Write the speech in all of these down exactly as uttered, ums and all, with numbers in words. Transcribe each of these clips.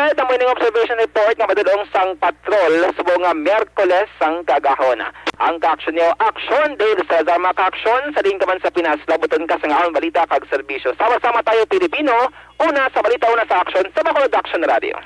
Sa morning observation report nga madulong sang patrol subong nga Miyerkules sang kaagahon. Ang kaaksyon niyo, Aksyon, Dave Cesar, mga kaaksyon, sa diin ka man sa Pinas, labuton ka sa ngaon balita kag serbisyo. Sama-sama tayo, Pilipino, una sa balita, una sa aksyon, sa Bacolod Action Radio.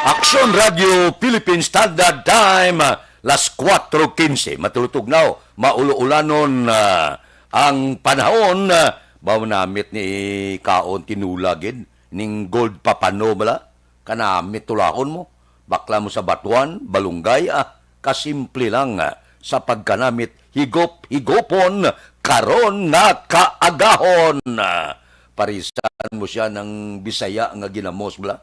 Action Radio Philippine Standard Time, las kuwatro quince. Matulutog na, oh. Maulo-ulanon, ah, ang panahon, ah, ba namit ni kaon tinula gid, ning gold papano bala? Kanamit tulahon mo. Bakla mo sa batuan, balunggay, ah, kasimple lang, ah, sa pagkanamit, higop-higopon, karon nga kaagahon. Ah, parisan mo siya ng Bisaya nga ginamos, bala.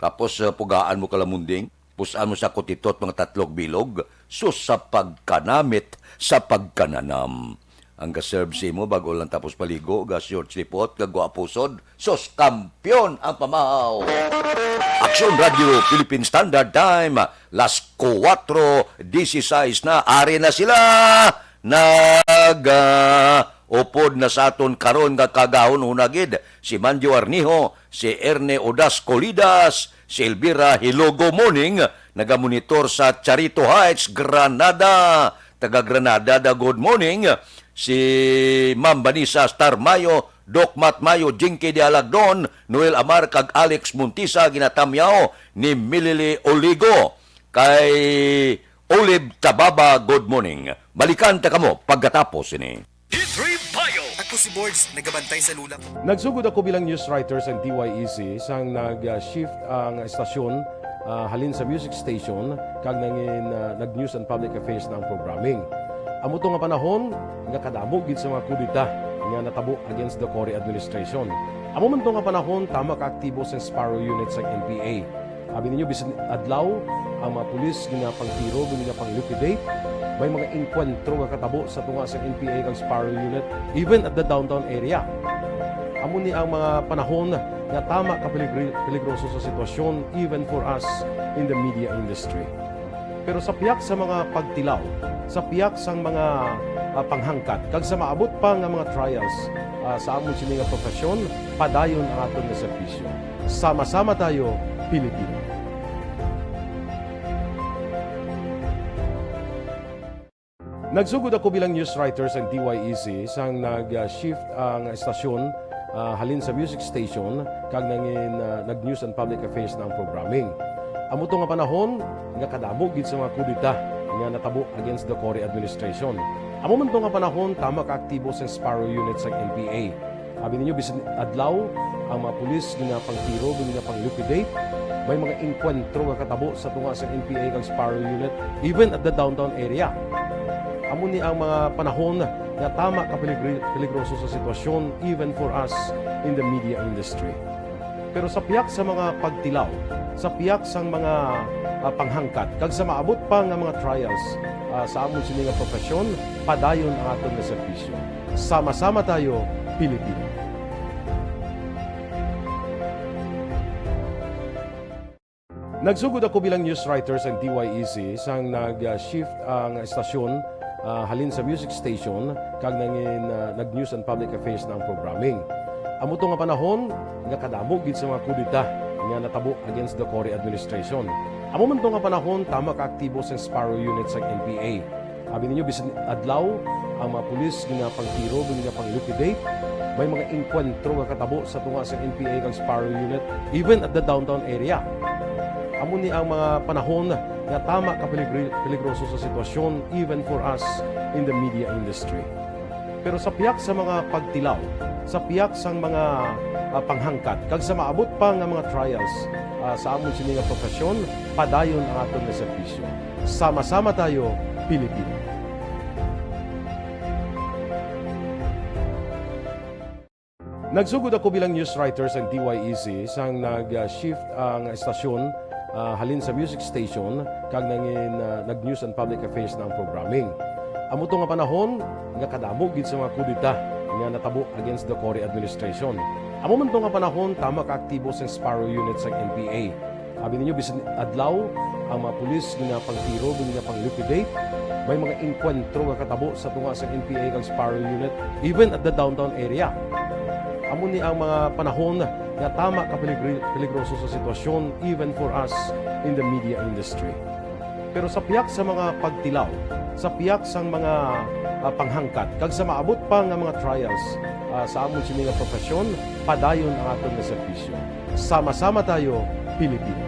Tapos, ah, pugaan mo kalamunding, pusan mo sa kutitot mga tatlog bilog, sus sa pagkanamit, sa pagkananam. Ang ga-serve sa imo bago lang tapos paligo, ga-short lipot, ga-guwapusod, sus, kampiyon ang pamahaw. Aksyon Radio Philippine Standard Time, las kuwatro dieciséis na, ari na sila. Nag, ah, upod na sa aton karon nga kaagahon, una gid si Manjo Arnijo, si Erne Odas Colidas, si Elvira Hilogo Morning, nagamonitor sa Charito Heights, Granada. Taga Granada da, good morning. Si Ma'am Vanessa Star Mayo, Doc Matt Mayo, Jinky de Alagdon, Noel Amar, kag Alex Montisa, ginatamyaw ni Milili Oligo. Kay Olive Tababa, good morning. Balikan ta kamo pagkatapos ini. D three Bio. Ako si Bords, nagabantay sa lula ko. Nagsugod ako bilang news writer sa D Y E C sang nag-shift ang estasyon, ah, halin sa music station kag nangin, ah, nag-news and public affairs na ang programming. Amo to nga panahon nga kadamo gid sa mga kudeta nga natabo against the Cory administration. Amo man to nga panahon tama ka aktibo sa Sparrow Unit sa N P A. Abi ninyo, bisan adlaw, ang mga pulis ginapangtiro, ginapang-liquidate. May mga engkwentro nga katabo sa tunga sa N P A kag Sparrow Unit, even at the downtown area. Amo ni ang mga panahon nga tama ka peligri-, peligroso sa sitwasyon, even for us in the media industry. Pero sa piyak sa mga pagtilaw, sa piyak sang mga, ah, panghangkat, kag sa maabot pa nga mga trials, ah, sa amon sini nga profesyon, padayon ang aton nga serbisyo. Sama-sama tayo, Pilipino. Nagsugod ako bilang news writer sa D Y E C sang nag-shift ang estasyon, ah, halin sa music station kag nangin, ah, nag-news and public affairs na ang programming. Amo to nga panahon nga kadamo gid sa mga kudeta nga natabo against the Cory administration. Amo man to nga panahon tama ka aktibo sa Sparrow Unit sa N P A. Abi ninyo, bisan adlaw, ang mga pulis ginapangtiro, ginapang-liquidate. May mga engkwentro nga katabo sa tunga sa N P A kag Sparrow Unit, even at the downtown area. Amo ni ang mga panahon nga tama ka peligri-, peligroso sa sitwasyon, even for us in the media industry. Pero sa piyak sa mga pagtilaw, sa piyak sang mga, ah, panghangkat, kag sa maabot pa nga mga trials, ah, sa amon sini nga profesyon, padayon ang aton nga serbisyo. Sama-sama tayo, Pilipino. Nagsugod ako bilang news writer sa D Y E C sang nag-shift ang estasyon, ah, halin sa music station kag nangin, ah, nag-news and public affairs na ang programming. Amo to nga panahon nga kadamo gid sa mga kudeta nga natabo against the Cory administration. Amo man to nga panahon tama ka aktibo sa Sparrow Unit sa N P A. Abi ninyo, bisan adlaw, ang mga pulis ginapangtiro, ginapang-liquidate. May mga engkwentro nga katabo sa tunga sa N P A kag Sparrow Unit, even at the downtown area. Amo ni ang mga panahon nga tama ka peligri-, peligroso sa sitwasyon, even for us in the media industry. Pero sa piyak sa mga pagtilaw, sa piyak sang mga, ah, panghangkat, kag sa maabot pa nga mga trials, ah, sa amon sini nga profesyon, padayon ang aton nga serbisyo. Sama-sama tayo, Pilipino. Nagsugod ako bilang news writer sa D Y E C sang nag-shift ang estasyon, ah, halin sa music station kag nangin, ah, nag-news and public affairs na ang programming. Amo to nga panahon nga kadamo gid sa mga kudeta nga natabo against the Cory administration. Amo man to nga panahon tama ka aktibo sa Sparrow Unit sa N P A. Abi ninyo, bisan adlaw, ang mga pulis ginapangtiro, ginapang-liquidate. May mga engkwentro nga katabo sa tunga sa N P A kag Sparrow Unit, even at the downtown area. Amo ni ang mga panahon nga tama ka peligri-, peligroso sa sitwasyon, even for us in the media industry. Pero sa pihak sa mga pagtilaw, sa pihak sang mga, ah, panghangkat, kag sa maabot pa nga mga trials, ah, sa amon sini nga profesyon, padayon ang aton nga serbisyo. Sama-sama tayo, Pilipino.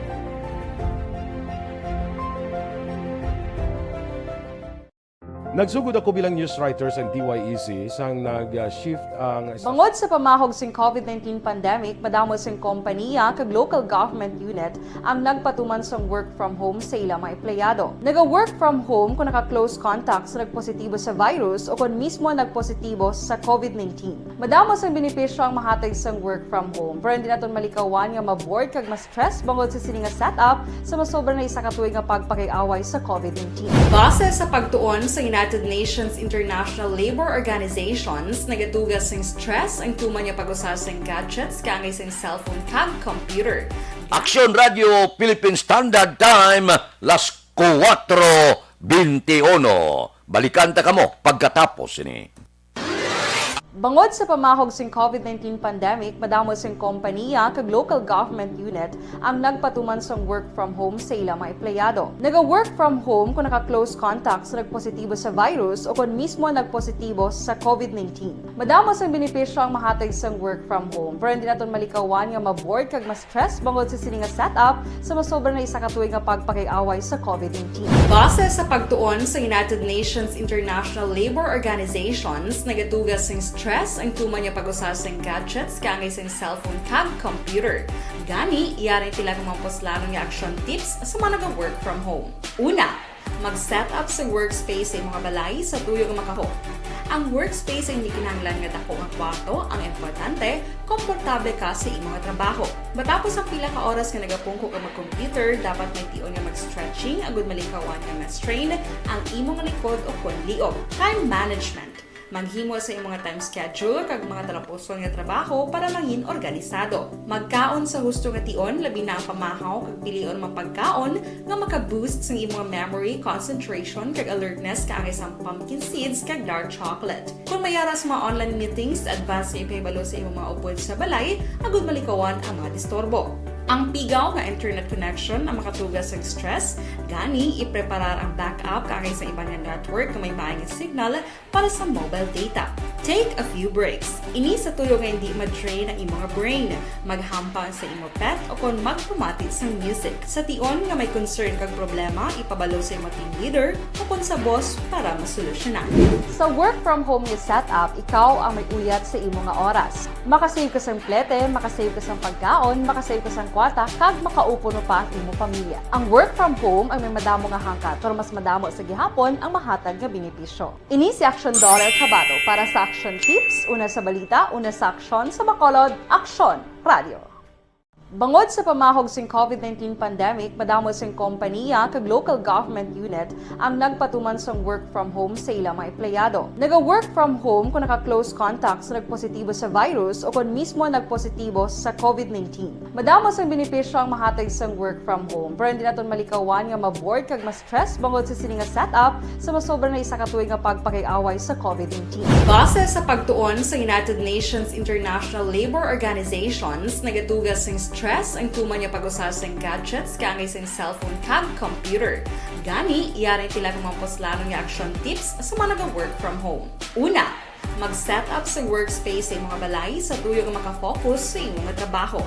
Nagsugod ako bilang news writer sa D Y E C sang nag-shift ang Bangod sa pamahog sing COVID nineteen pandemic, madamo sing kompaniya kag local government unit ang nagpatuman sang work from home sa ila mga empleyado. Naga-work from home kung naka-close contact sa nagpositibo sa virus o kon mismo ang nagpositibo sa COVID nineteen. Madamo sang benepisyo ang mahatag sang work from home, pero hindi naton malikawan nga ma-bored kag ma-stress bangod sa sini nga setup sa masobra na isa ka tuig nga pagpakig-away sa COVID nineteen. Base sa pagtuon sa United Nations International Labour Organizations, nagatuga sing stress ang tuman nga pag-usa sing gadgets kaangay sing cellphone kag computer. Aksyon Radio Philippine Standard Time, las kuwatro bente uno. Balikan ta kamo pagkatapos sini. Bangod sa pamahog sing COVID nineteen pandemic, madamo sing kompaniya kag local government unit ang nagpatuman sang work from home sa ila mga empleyado. Naga-work from home kung naka-close contact sa nagpositibo sa virus o kon mismo ang nagpositibo sa COVID nineteen. Madamo sang benepisyo ang mahatag sang work from home, pero hindi naton malikawan nga ma-bored kag ma-stress bangod sa sini nga setup sa masobra na isa ka tuig nga pagpakig-away sa COVID nineteen. Base sa pagtuon sa United Nations International Labour Organizations, nagatuga sing stress ang tuman nga pag-usa sing gadgets kaangay sing cellphone kag computer. Gani, yari ang pila ka mga puslanon nga action tips sa mga naga-work from home. Una, mag-set up sa workspace sa imong balay sa tuyo nga makahok. Ang workspace ay hindi kinahanglan nga dako nga kwarto, ang importante, komportable ka sa imo nga trabaho. Matapos ang pila ka oras nga nagapungko ka mag-computer, dapat may tion nga mag-stretching agud malikawan nga ma-strain ang imo nga likod o kon liog. Time management. Maghimo sa imo nga time schedule kag mga talapuson nga trabaho para mangin organisado. Magkaon sa husto nga tion, labi na ang pamahaw kag pilion mga pagkaon nga maka-boost sang imo nga memory, concentration, kag alertness kaangay sang pumpkin seeds kag dark chocolate. Kung may ara sa mga online meetings, advance nga ipahibalo sa imo mga upod sa balay agud malikawan ang mga disturbo. Ang pigaw nga internet connection ang makatuga sang stress, gani ipreparar ang backup kaangay sa iban nga network nga may maayong signal para sa mobile data. Take a few breaks. Ini sa tuyo nga hindi ma-drain ang imo nga brain. Maghampang sa imo pet o kon magpamati sang music. Sa tion nga may concern kag problema, ipabalo sa imo team leader o kon sa boss para masolusyonan. Sa work from home nga setup, ikaw ang may uyat sa imo nga oras. Makasave ka sang plete, makasave ka sang pagkaon, makasave ka sang kwarta, kag makaupo no pa ang imo pamilya. Ang work from home ang may madamo nga hangkat, pero mas madamo sa gihapon ang mahatag nga benepisyo. Ini si Action Daughter Cabato para sa Action Tips, una sa balita, una sa aksyon, sa Bacolod, Aksyon Radio. Bangod sa pamahog sing COVID nineteen pandemic, madamo sing kompaniya kag local government unit ang nagpatuman sang work from home sa ila mga empleyado. Naga-work from home kung naka-close contact sa nagpositibo sa virus o kon mismo nagpositibo sa COVID nineteen. Madamo sang benepisyo ang mahatag sang work from home, pero hindi naton malikawan nga ma-bored kag ma-stress bangod sa sini nga setup sa masobra na isa ka tuig nga pagpakig-away sa COVID nineteen. Base sa pagtuon sa United Nations International Labour Organizations, nagatuga sing stress ang tuman nga pag-usa sing gadgets kaangay sing cellphone kag computer. Gani, yari ang pila ka mga puslanon nga action tips sa mga naga-work from home. Una, mag-set up sa workspace sa imong balay sa tuyo nga makafocus sa imong trabaho.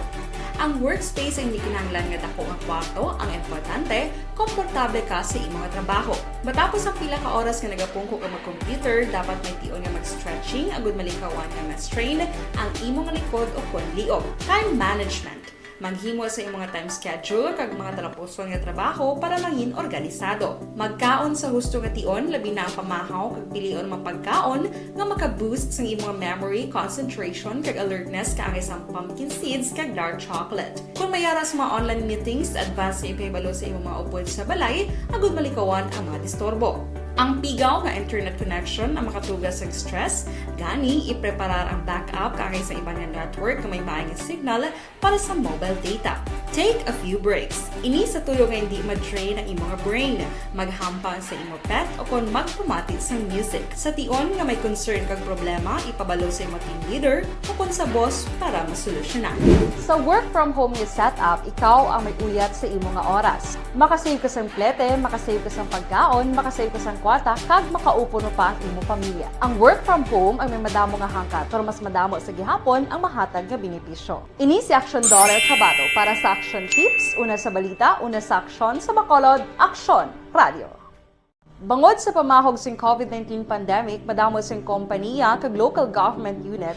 Ang workspace ay hindi kinahanglan nga dako nga kwarto, ang importante, komportable ka sa imong trabaho. Matapos ang pila ka oras nga nagapungko ka mag-computer, dapat may tion nga mag-stretching agud malikawan nga ma-strain ang imong likod o kon liog. Time management. Maghimo sa imong time schedule kag mga talapuson nga trabaho para mangin organisado. Magkaon sa husto nga tion, labi na ang pamahaw kag pilion mga pagkaon nga maka-boost sang imong memory, concentration, kag alertness kaangay sang pumpkin seeds kag dark chocolate. Kung may ara sa mga online meetings, advance nga ipahibalo sa imong mga upod sa balay agud malikawan ang mga disturbo. Ang pigaw nga internet connection ang makatuga sang stress, gani ipreparar ang backup kaangay sa iban nga network nga may maayong signal para sa mobile data. Take a few breaks. Ini sa tuyo nga hindi ma-drain ang imo nga brain. Maghampang sa imo pet o kon magpamati sang music. Sa tion nga may concern kag problema, ipabalo sa imo team leader o kon sa boss para masolusyonan. Sa work from home nga setup, ikaw ang may uyat sa imo nga oras. Makasave ka sang plete, makasave ka sang pagkaon, makasave ka sang kwarta, kag makaupo pa ang imo pamilya. Ang work from home ang may madamo nga hangkat, pero mas madamo sa gihapon ang mahatag nga benepisyo. Ini si Action Dollar Kabato para sa Action Tips, una sa balita, una sa aksyon, sa Bacolod, Aksyon Radio. Bangod sa pamahog sing covid nineteen pandemic, madamo sing kompanya kag local government unit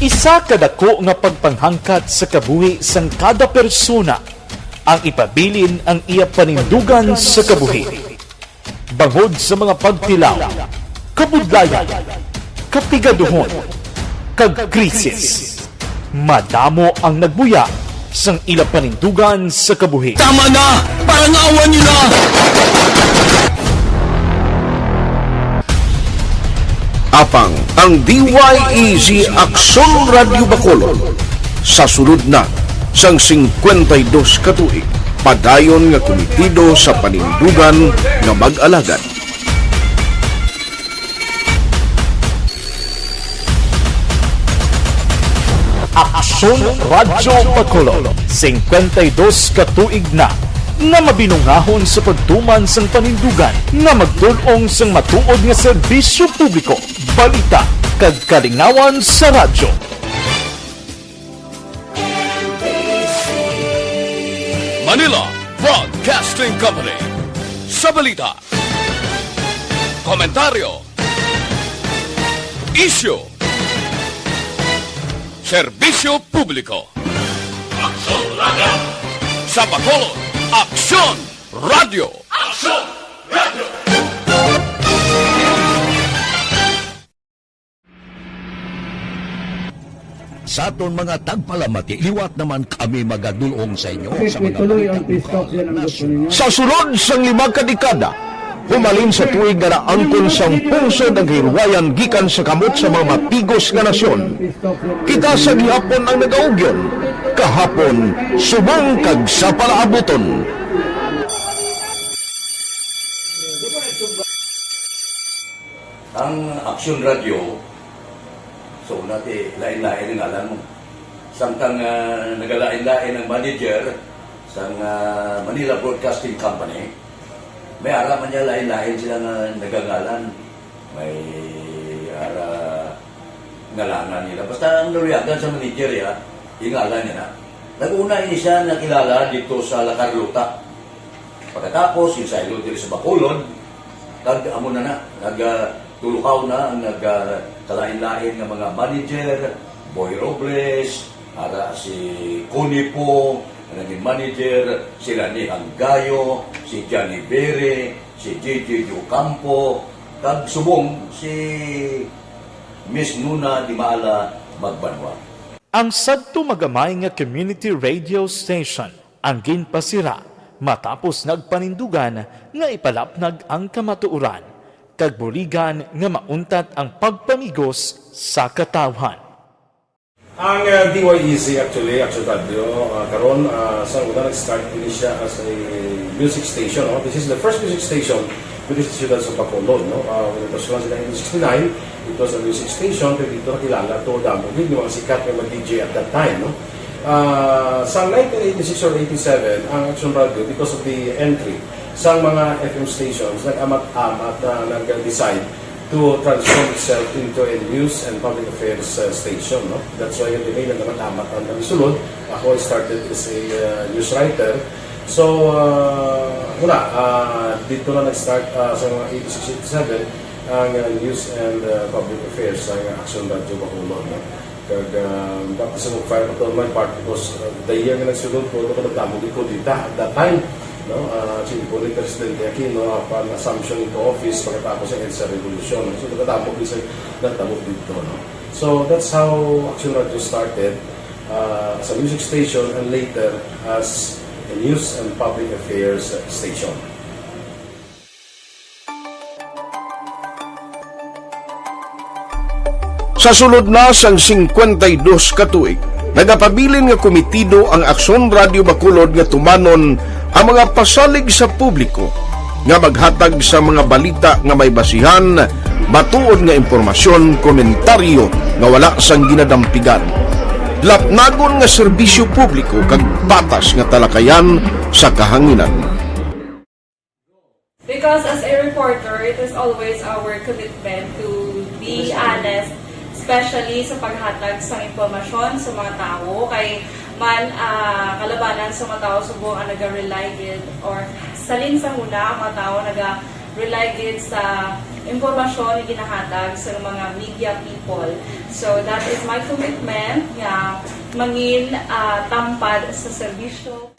Isa ka dako nga pagpanghangkat sa kabuhi sang kada persona ang ipabilin ang iya panindugan sa kabuhi. Bangod sa mga pagtilaw, kabudlayan, kapigaduhon, kag krisis, madamo ang nagbuya sang ila panindugan sa kabuhi. Tama na! Parangawan nila! Apang ang D Y E Z Aksyon Radyo Bacolod sa sulod na sang singkwenta y dos ka tuig, padayon nga kumitido sa panindugan nga mag-alagad. Aksyon Radyo Bacolod, singkwenta y dos ka tuig na nga mabinungahon sa pagtuman sang panindugan nga magtul-ong sang matuod nga serbisyo publiko, balita, kag kalingawan sa radyo. Manila Broadcasting Company. Sa balita, komentaryo, isyu, serbisyo publiko. Aksyon Radyo. Sa Bacolod, Aksyon Radyo. Aksyon Radyo. Sa aton mga tagpalamati, liwat naman kami magadul-ong sa inyo sa mga balita. Sa sulod sang lima ka dekada, humalin sa tuig nga naangkon sang pungsod ang kahilwayan gikan sa kamot sa mga matigos nga nasyon, kita sa gihapon ang nagaugyon, kahapon, subong kag sa palaabuton. Ang Aksyon Radyo, so, una ti, lain-lain ang ngalan mo. Samtang, ah, nagalain-lain ang manager sang, ah, Manila Broadcasting Company, may ara man niya lain-lain sila nga nagangalan. May ara ngalanan nila. Basta ang naluyagan sa manager, ya, ingalan niya na. Nag-una ini siya nakilala dito sa La Carlota. Pagkatapos, insaylo diri sa Bacolod, kag amo na na, nag, ah, tuluhaw na ang nag, ah, kalain-lain nga mga manager, Boy Robles, ara si Connie Pong, naging manager, sila ni Anggayo, si Johnny Bere, si J J Ocampo, kag subong si Miss Nuna Dimala Magbanwa. Ang sadto magamay nga community radio station ang ginpasira matapos nagpanindugan nga ipalapnag ang kamatuoran kag buligan nga mauntat ang pagpamigos sa katawhan. Ang, ah, D Y E Z, actually, Action Radio, ah, karon, ah, sa una nag-start ini siya as a music station, no? This is the first music station within the siyudad sa Bacolod, no? Ah, when it was launched in nineteen sixty-nine, it was a music station, pero dito nakilala to damo gid yung mga sikat nga mga D J at that time, no? Ah, sa nineteen eighty-six or eighty-seven, ang Action Radio, because of the entry sa mga F M stations, nag-amat-amat na nag-decide to transform itself into a news and public affairs, uh, station, no? That's why yung Debate na naman amat ang nagsulod. Ako, I started as a, uh, news writer. So, uh, wala, uh, dito na nag-start, uh, sa mga eighty-six, eighty-seven, ang, uh, news and, uh, public affairs sa Action Radio Bacolod, no? Kag, ah, baptism of fire pa to man part because, ah, the year nga nagsulod ko, ako nagdamo gid ko dita at that time, no? Ah, siyempre ni Presidente Aquino, ah, upon assumption into office pagkatapos ng EDSA Revolution. So, nagdamo gid sa nagdamo dito, no? So, that's how Action Radio started. uh, as a music station and later as a news and public affairs station. Sa sulod na sang singkwenta y dos ka tuig, nagapabilin nga komitido ang Aksyon Radio Bacolod nga tumanon ang mga pasalig sa publiko nga maghatag sa mga balita nga may basihan, matuod nga impormasyon, komentaryo nga wala sang ginadampigan, lapnagon nga serbisyo publiko kag patas nga talakayan sa kahanginan. Because as a reporter, it is always our commitment to be honest, especially sa paghatag sa impormasyon sa mga tawo. Kay man, ah, kalabanan sa mga tawo subong ang naga-rely gid or salin sa huna ang mga tawo naga-rely gid sa impormasyon nga ginahatag sa mga media people. So that is my commitment nga mangin ah, tampad sa serbisyo.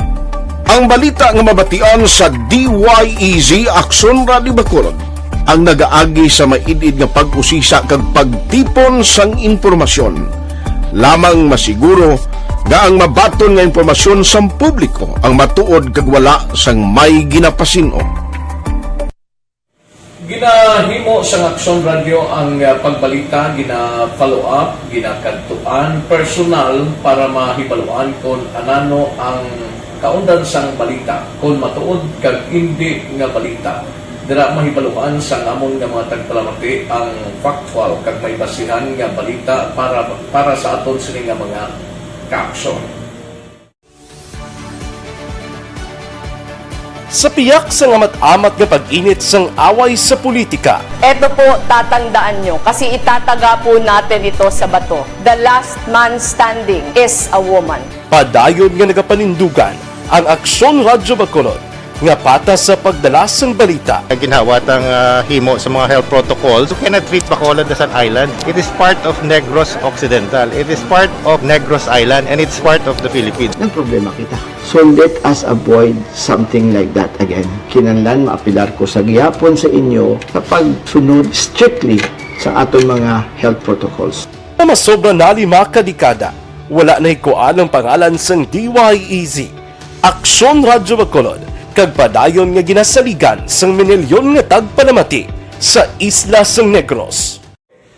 Ang balita nga mabatian sa D Y E Z Aksyon Radio Bacolod ang nagaagi sa maid-id nga pag-usisa kag pagtipon sang impormasyon. Lamang masiguro nga ang mabaton nga impormasyon sang publiko ang matuod kag wala sang may ginapasin-o. Ginahimo sang Aksyon Radyo ang ah, pagbalita, gina-follow up, ginakadtuan personal para mahibaluan kon anano ang kaundan sang balita, kon matuod kag indi nga balita. Dira mahibaluan sang amon nga mga tagpalamati ang factual kag may basihan nga balita para para sa aton sini nga mga kaaksyon. Sa piyak sang amat-amat nga pag-init sang away sa politika, Eto po, tatandaan nyo, kasi itataga po natin ito sa bato. The last man standing is a woman. Padayon nga nagapanindugan ang Aksyon Radyo Bacolod nga patas sa pagdala sang balita. Ginhawat ang ah, himo sa mga health protocols. You cannot treat Bacolod as an island. It is part of Negros Occidental. It is part of Negros Island and it's part of the Philippines. Nagproblema kita. So let us avoid something like that again. Kinahanglan maapilar ko sa gihapon sa inyo sa pagsunod strictly sa aton mga health protocols. Nga masobra na lima ka dekada, wala na hikuan ang pangalan sang D Y E Z, Aksyon Radyo Bacolod, kag padayon nga ginasaligan sang minilyon nga tagpalamati sa isla sang Negros.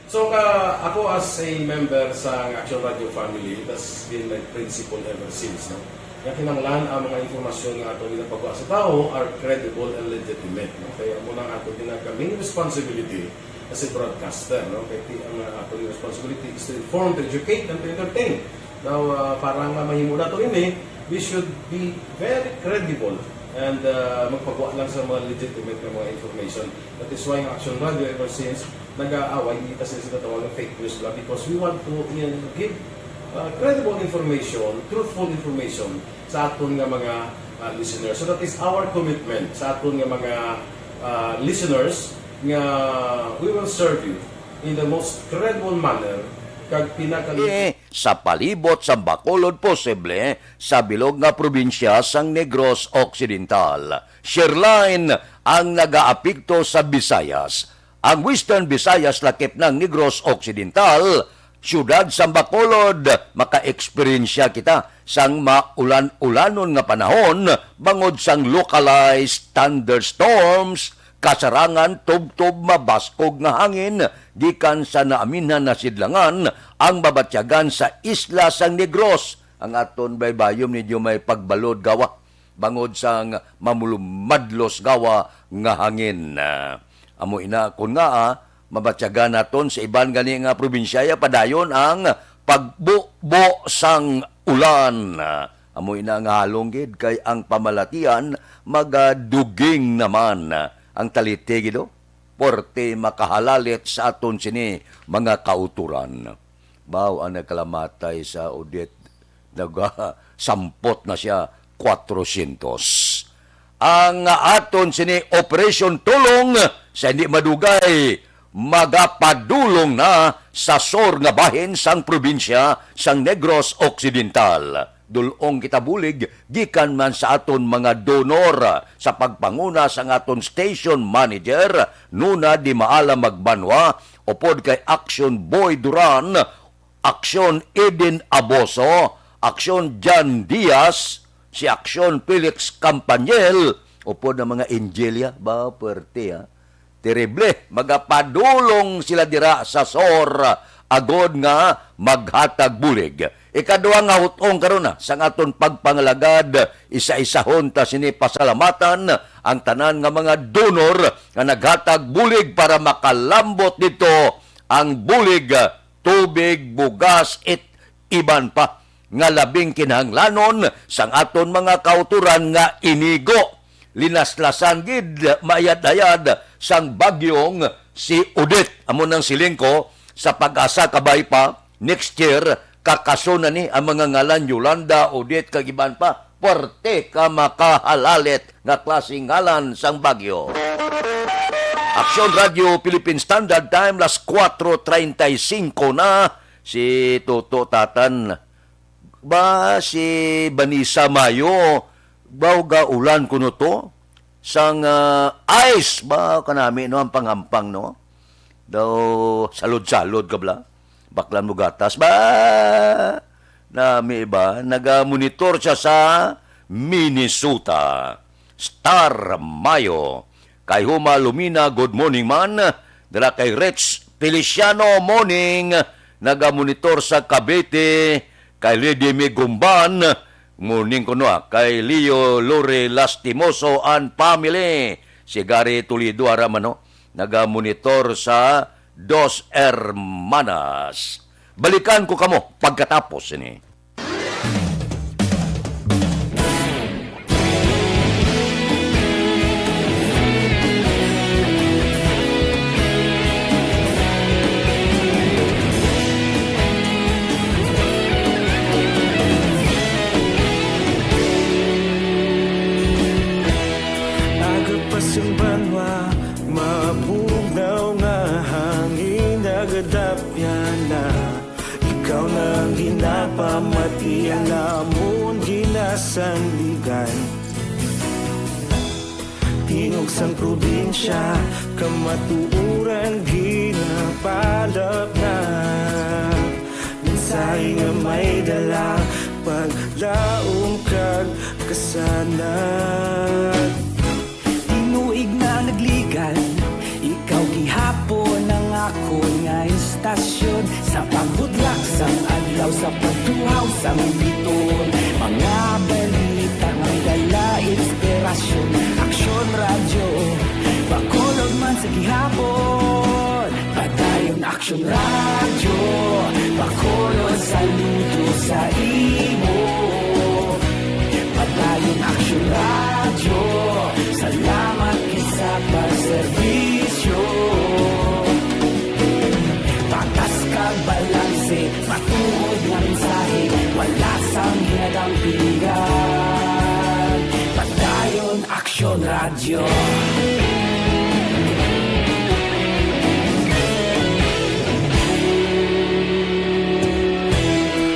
So ka ako as a member sa Action Radio family, that's been my principle ever since, no? Nga kinahanglan ang mga impormasyon nga ato ginapagawa sa tawo are credible and legitimate, no? Kaya mo nang ato ginagawa main responsibility as a broadcaster, no? Kaya ti- ang uh, ato responsibility is to inform, to educate, and to entertain. Now, uh, para nga mahimo nato ini, we should be very credible and uh, magpagawa lang sa mga legitimate nga mga information. That is why ang Action Radio ever since nag-aaway kita sa ginatawag nga fake news lang because we want to uh, give uh, credible information, truthful information sa aton nga mga uh, listeners. So that is our commitment sa aton nga mga uh, listeners nga we will serve you in the most credible manner kag pinaka- Eh, sa palibot sang Bacolod, posible sa bilog nga probinsya sang Negros Occidental. Shearline ang nagaapekto sa Visayas. Ang Western Visayas lakip nang Negros Occidental, siyudad sang Bacolod, makaeksperyensya kita sang maulan-ulanon nga panahon bangod sang localized thunderstorms, kasarangan tubtob mabaskog nga hangin gikan sa naaminhan na sidlangan ang mabatyagan sa isla sang Negros. Ang aton baybayom medyo may pagbalod gawa bangod sang mamulumadlos gawa nga hangin. Amo ina kon ngaa mabatyagan naton sa iban gani nga probinsya ya padayon ang pagbubo sang ulan. Amo ina nga halong gid kay ang pamalatian magaduging naman. Ang taliti gid, oh, porte makahalalit sa aton sini mga kauturan. Baw ang nagkalamatay sa Odette, nagasampot na siya kwatrosyentos. Ang aton sini Operation Tulong sa hindi madugay magapadulong na sa sur nga bahin sang probinsya sang Negros Occidental. Dul-ong kita bulig gikan man sa aton mga donor sa pagpanguna sang aton station manager, Nuna Di Maala Magbanwa, upod kay Action Boy Duran, Action Eden Aboso, Aksyon Jan Diaz, si Aksyon Felix Campaniel, upod na mga Angelia, ba, puwerte, ha? Terrible, magapadulong sila dira sa SOR agod nga maghatag bulig. Ikaduha nga hutong karon na sang aton pagpangalagad, isa-isahon ta sini pasalamatan ang tanan nga mga donor nga naghatag bulig para makalambot didto ang bulig, tubig, bugas, it iban pa nga labing kinahanglanon sang aton mga kautoran nga inigo. Linaslasan gid mayad-ayad sang bagyong si Odette. Amo nang siling ko, sa PAGASA kabay pa, next year, kakaso na ni ang mga ngalan Yolanda, Odette, kag iban pa. Puwerte ka makahalalit nga klaseng ngalan sang bagyo. Aksyon Radio Philippine Standard Time, las kuwatro treinta y cinco na. Si Toto Tatan, ba, si Vanessa Mayo, ba, gaulan kuno to? Sang, ah, ice, ba, kanami, no, ang pangampang, no? Daw salod-salod ka bala. Baklan mo gatas, ba? Nami, ba? Nagamonitor siya sa Minnesota. Star Mayo. Kay Huma Lumina, good morning man. Dira kay Rich Feliciano, morning. Nagamonitor sa Cavite. Kay Lady May Gumban, morning kuno, ah. Kay Leo Lore Lastimoso and family. Si Gary Toledo, ara man, no? Nagamonitor sa Dos Hermanas. Balikan ko kamo pagkatapos sini. Aga pa sing banwa, mabugnaw nga hangin nagadapyan na. Ikaw na ang ginapamati, ang amon ginasandigan. Tingog sang probinsya, kamatuoran ginapalapnag. Mensahe nga may dala, paglaom kag kasanag. Tinuig na nagligan, ikaw gihapon ang akon nga istasyon. Sa pagbudlak sang adlaw, sa pagtuhaw sang bituon, mga balita nga may dala inspirasyon. Aksyon Radyo, Bacolod man sa gihapon. Padayon Aksyon Radyo, Bacolod, saludo sa imo. Padayon Aksyon Radyo, salamat gid sa pagserbisyo. Patas kag balanse, matuod nga mensahe, wala sang ginadampigan. Padayon Aksyon Radyo.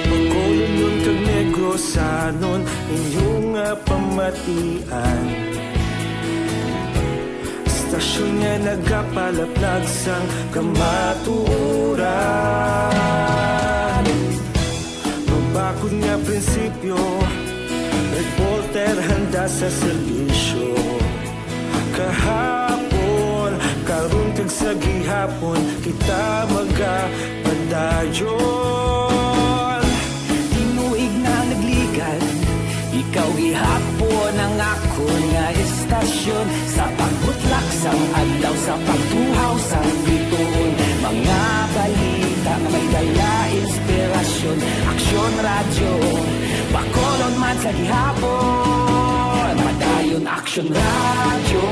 Bacolodnon kag Negrosanon, inyo nga pamatian. Istasyon nga nagapalaplag sang kamatuoran. Mabakod nga prinsipyo, reporter handa sa serbisyo. Kahapon, karon kag sa gihapon, kita magapadayon. Tinuig na nagligan, ikaw gihapon ang akon nga istasyon. Sa pagbutlak sang adlaw, sa pagtuhaw sang bituon, mga balita nga may dala inspirasyon. Aksyon Radyo, Bacolod man sa gihapon. Padayon Aksyon Radyo,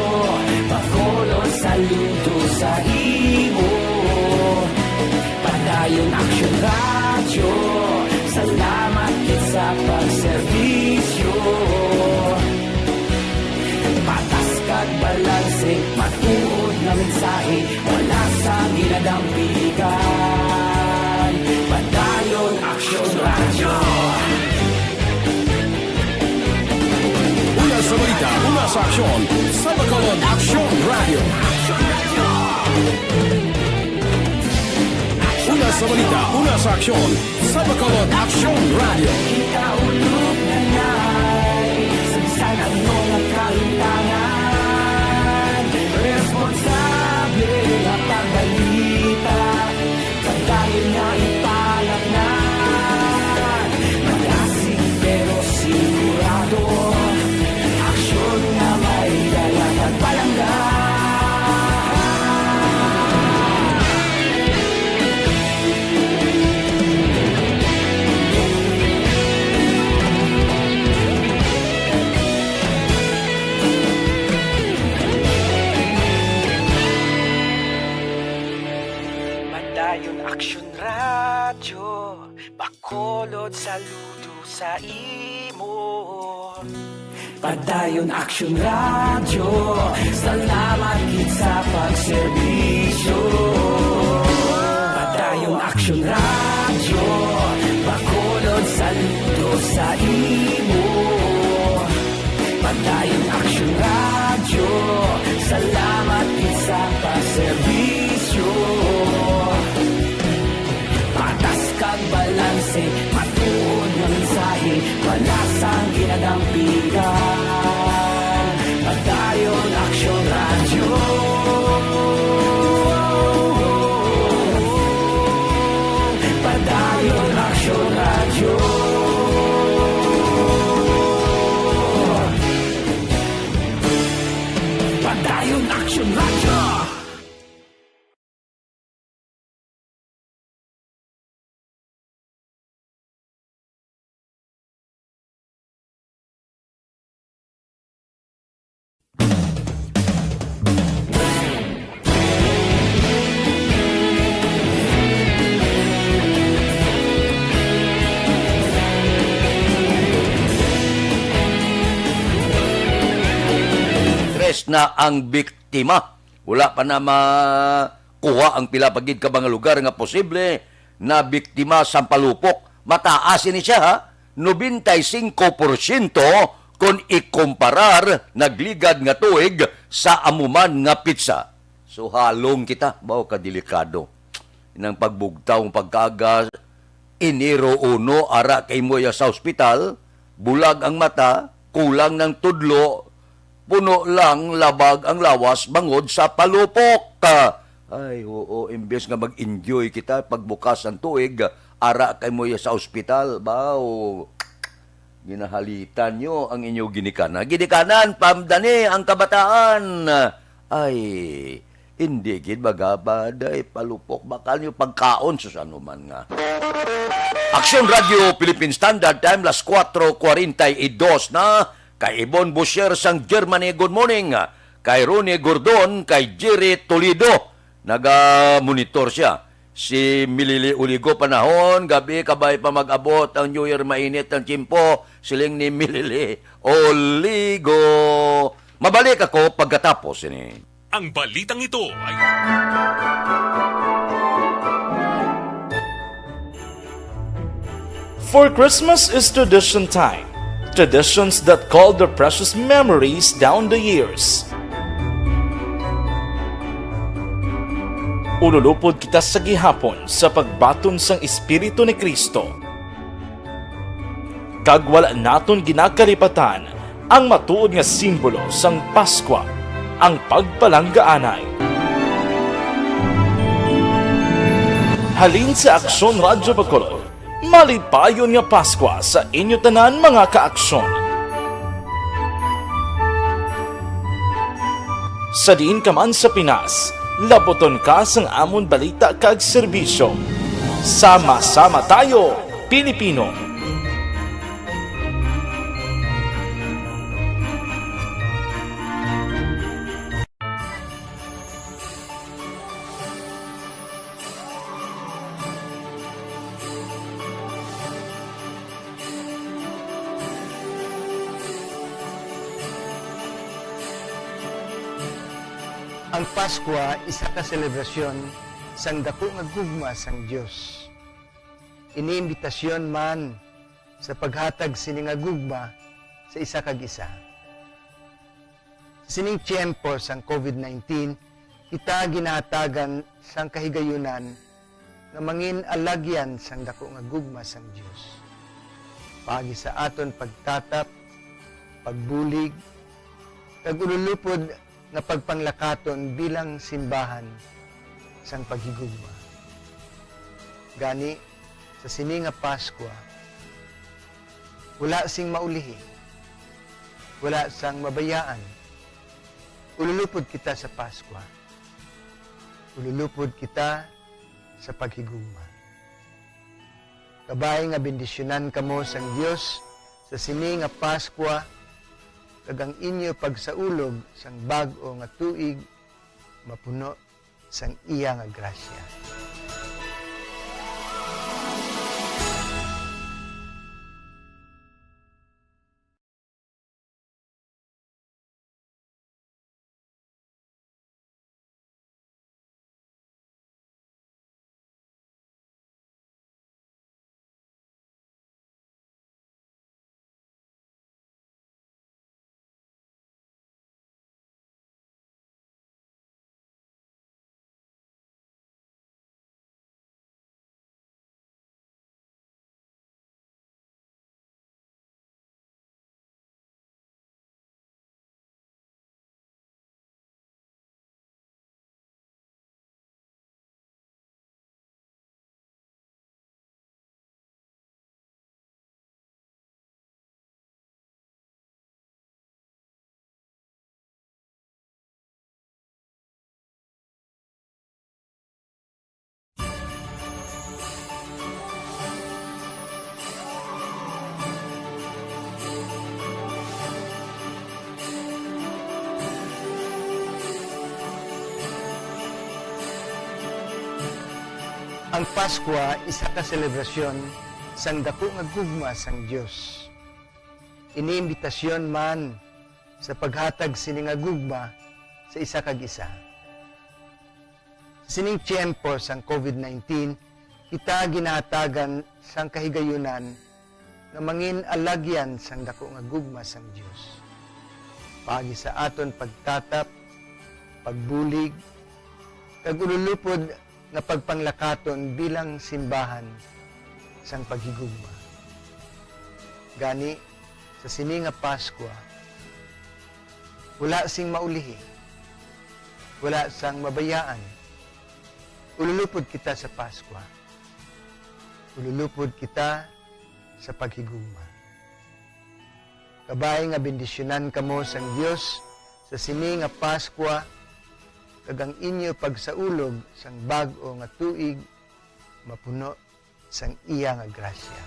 Bacolod, saludo sa imo. Padayon Aksyon Radyo, salamat gid sa pagserbisyo. Patas kag balanse, matuod nga mensahe, wala sang ginadampigan. Padayon Aksyon Radyo. Una sa balita, una sa aksyon, sa Bacolod Aksyon Radyo. Una Sa balita, una sa aksyon, sa Bacolod Aksyon Radio. Kita ulog na nai, sa bisan ano nga kahintangan, responsable nga pagbalita, padayon nga ipalatnan, malasig pero sigurado, aksyon nga may dala kag palangga. Padayon Aksyon Radyo, Bacolod, saludo sa imo. Padayon Aksyon Radyo, salamat gid sa pagserbisyo. Padayon Aksyon Radyo, Bacolod, saludo sa imo. Padayon Aksyon Radyo, salamat gid sa pagserbisyo. Patas kag balanse, matuod nga mensahe, wala sang ginadampigan. Padayon Aksyon Radyo. Padayon Aksyon Radyo. Padayon Aksyon Radyo. Tres na ang biktima. Wala pa na makuha ang pila pa gid ka mga lugar nga posible na biktima sang palupok. Mataas ini siya, ha? Nobenta y singko porsyento kon ikumparar nagligad nga tuig sa amo man nga petsa. So, halong kita, baw ka delikado. Inang pagbugtaw nga pagkaaga, Enero uno, ara kay mo iya sa ospital, bulag ang mata, kulang ng tudlo, puno lang labag ang lawas bangod sa palupok. Ay, oo, imbes nga mag-enjoy kita pagbukas ang tuig, ara kay mo iya sa ospital, baw. Ginahalitan nyo ang inyo ginikanan. Ginikanan, pamdani ang kabataan. Ay, hindi gid magabaday palupok. Bakal nyo pagkaon sa ano man nga. Aksyon Radio Philippine Standard Time, las kuwatro kwarenta y dos na. Kay Ibon Bosher sang Germany, good morning. Kay Ronnie Gordon, kay Jerry Toledo. Naga-monitor siya. Si Milili Uligo, panahon, gabi, kabay pa mag-abot ang New Year, mainit ang tiyempo, siling ni Milili Uligo. Mabalik ako pagkatapos ini. Ang balitang ito ay For Christmas is tradition time. Traditions that call their precious memories down the years. Ululupod kita sa gihapon sa pagbaton sang Espiritu ni Cristo. Kag wala naton ginakalipatan ang matuod nga simbolo sang Paskwa, ang pagpalanggaanay. Halin sa Aksyon Radyo Bacolod, malipayon nga Paskwa sa inyo tanan, mga ka-Aksyon. Sa diin ka man sa Pinas, labuton ka sang amon balita kag serbisyo. Sama-sama tayo, Pilipino! Ang Paskwa isa ka selebrasyon sang daku nga gugma sang Dios. Ini imbitasyon man sa paghatag sini nga gugma sa isa kag isa. Sa sining tiyempo sang covid nineteen, kita ginahatagan sang kahigayunan nga mangin-alagyan sang daku nga gugma sang Dios, paagi sa aton pagtatap, pagbulig, kag ululupod nga pagpanglakaton bilang simbahan sang paghigugma. Gani, sa sini nga Paskwa, wala sing maulihi, wala sang mabayaan. Ululupod kita sa Paskwa. Ululupod kita sa paghigugma. Kabay nga bendisyonan kamo sang Dios sa sini nga Paskwa, kag ang inyo pagsaulog sang bag-o nga tuig mapuno sang iya nga grasya. Ang Paskwa isa ka selebrasyon sang daku nga gugma sang Dios. Ini imbitasyon man sa paghatag sini nga gugma sa isa kag isa. Sa sining tiyempo sang COVID nineteen, kita ginahatagan sang kahigayunan nga mangin-alagyan sang daku nga gugma sang Dios, paagi sa aton pagtatap, pagbulig, kag ululupod nga pagpanglakaton bilang simbahan sang paghigugma. Gani, sa sini nga Paskwa, wala sing maulihi, wala sang mabayaan. Ululupod kita sa Paskwa. Ululupod kita sa paghigugma. Kabay nga bendisyonan kamo sang Dios sa sini nga Paskwa, kag ang inyo pagsaulog sang bag-o nga tuig mapuno sang iya nga grasya.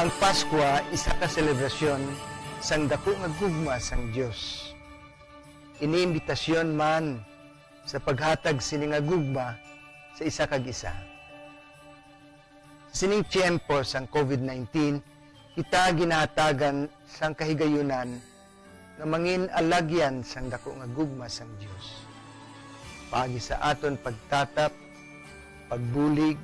Ang Paskwa isa ka selebrasyon sang daku nga gugma sang Dios. Ini imbitasyon man sa paghatag sini nga gugma sa isa kag isa. Sa sining tiyempo sang COVID nineteen, kita ginahatagan sang kahigayunan nga mangin-alagyan sang daku nga gugma sang Dios, paagi sa aton pagtatap, pagbulig,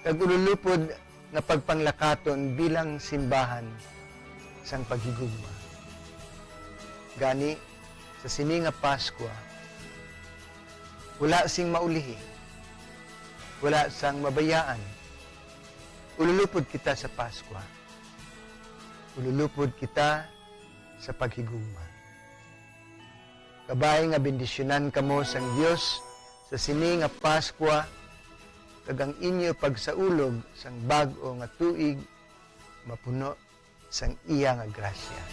kag ululupod nga pagpanglakaton bilang simbahan sang paghigugma. Gani, sa sini nga Paskwa, wala sing maulihi, Wala sang mabayaan. Ululupod kita sa Paskwa. Ululupod kita sa paghigugma. Kabay nga bendisyonan kamo sang Dios sa sini nga Paskwa, kag ang inyo pagsaulog sang bag-o nga tuig mapuno sang iya nga grasya.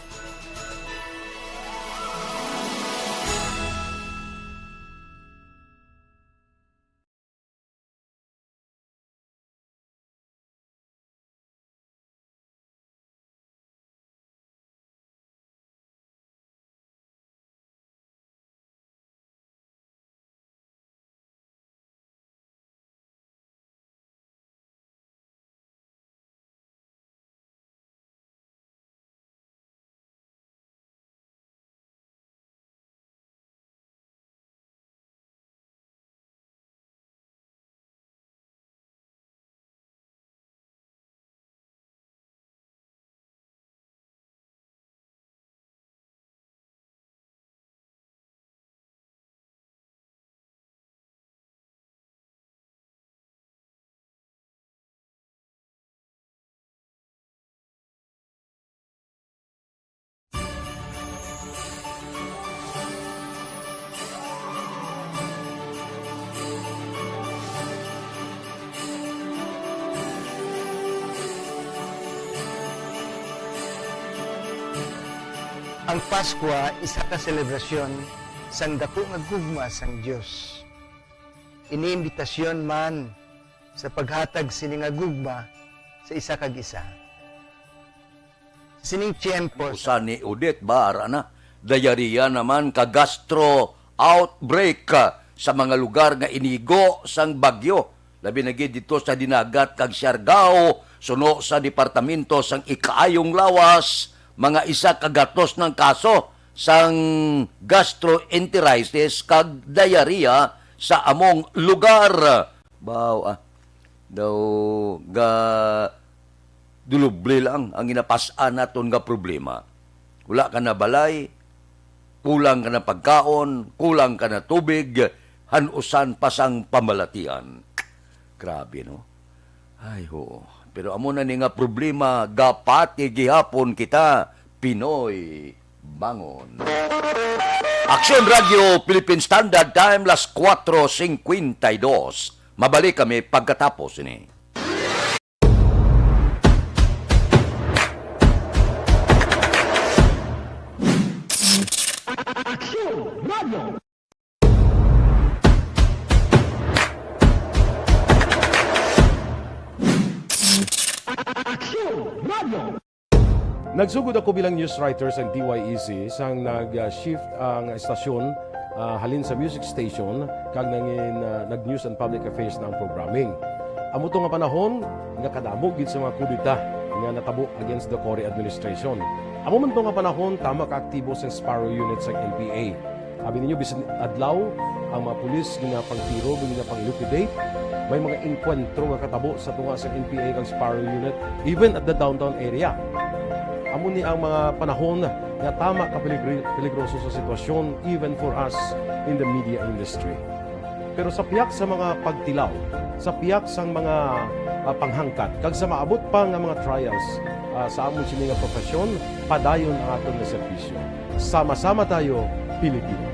Ang Paskwa isa ka selebrasyon sang daku nga gugma sang Dios. Ini imbitasyon man sa paghatag sini nga gugma sa isa kag isa. Sining tiyempo sa Usa ni Odette ba, ara na, diarrhea naman ka gastro outbreak, ah, sa mga lugar nga inigo sang bagyo, labi na gid dito sa Dinagat kag Siargao, suno sa Departamento sang Ikaayong Lawas, mga isa ka gatos ng kaso sang gastroenteritis kag diarrhea sa among lugar. Baw, ah, daw ga duluble lang ang ginapas-an naton nga problema. Wala ka na balay, kulang ka na pagkaon, kulang ka na tubig, han-usan pa sang pamalatian. Grabe, no? Ay, oo. Pero amo na ni nga problema, gapati gihapon kita, Pinoy. Bangon. Aksyon Radio Philippine Standard Time, las cuatro cincuenta y dos. Mabalik kami pagkatapos ini. Aksyon Radio. Aksyon Radio. Nagsugod ako bilang news writer sang D Y E C sang nag-shift ang estasyon, ah, halin sa music station kag nangin, ah, nag-news and public affairs na ang programming. Amo to nga panahon nga kadamo gid sa mga kudeta nga natabo against the Cory administration. Amo man to nga panahon tama ka aktibo sang Sparrow Unit sang N P A. Abi ninyo, bisan adlaw, ang mga pulis ginapangtiro, ginapang-liquidate. May mga engkwentro nga katabo sa tunga sa N P A kag Sparrow Unit, even at the downtown area. Amo ni ang mga panahon nga tama ka peligri-, peligroso sa sitwasyon, even for us in the media industry. Pero sa pihak sa mga pagtilaw, sa pihak sang mga, ah, panghangkat, kag sa maabot pa nga mga trials, ah, sa amon sini nga profesyon, padayon ang aton nga serbisyo. Sama-sama tayo, Pilipino.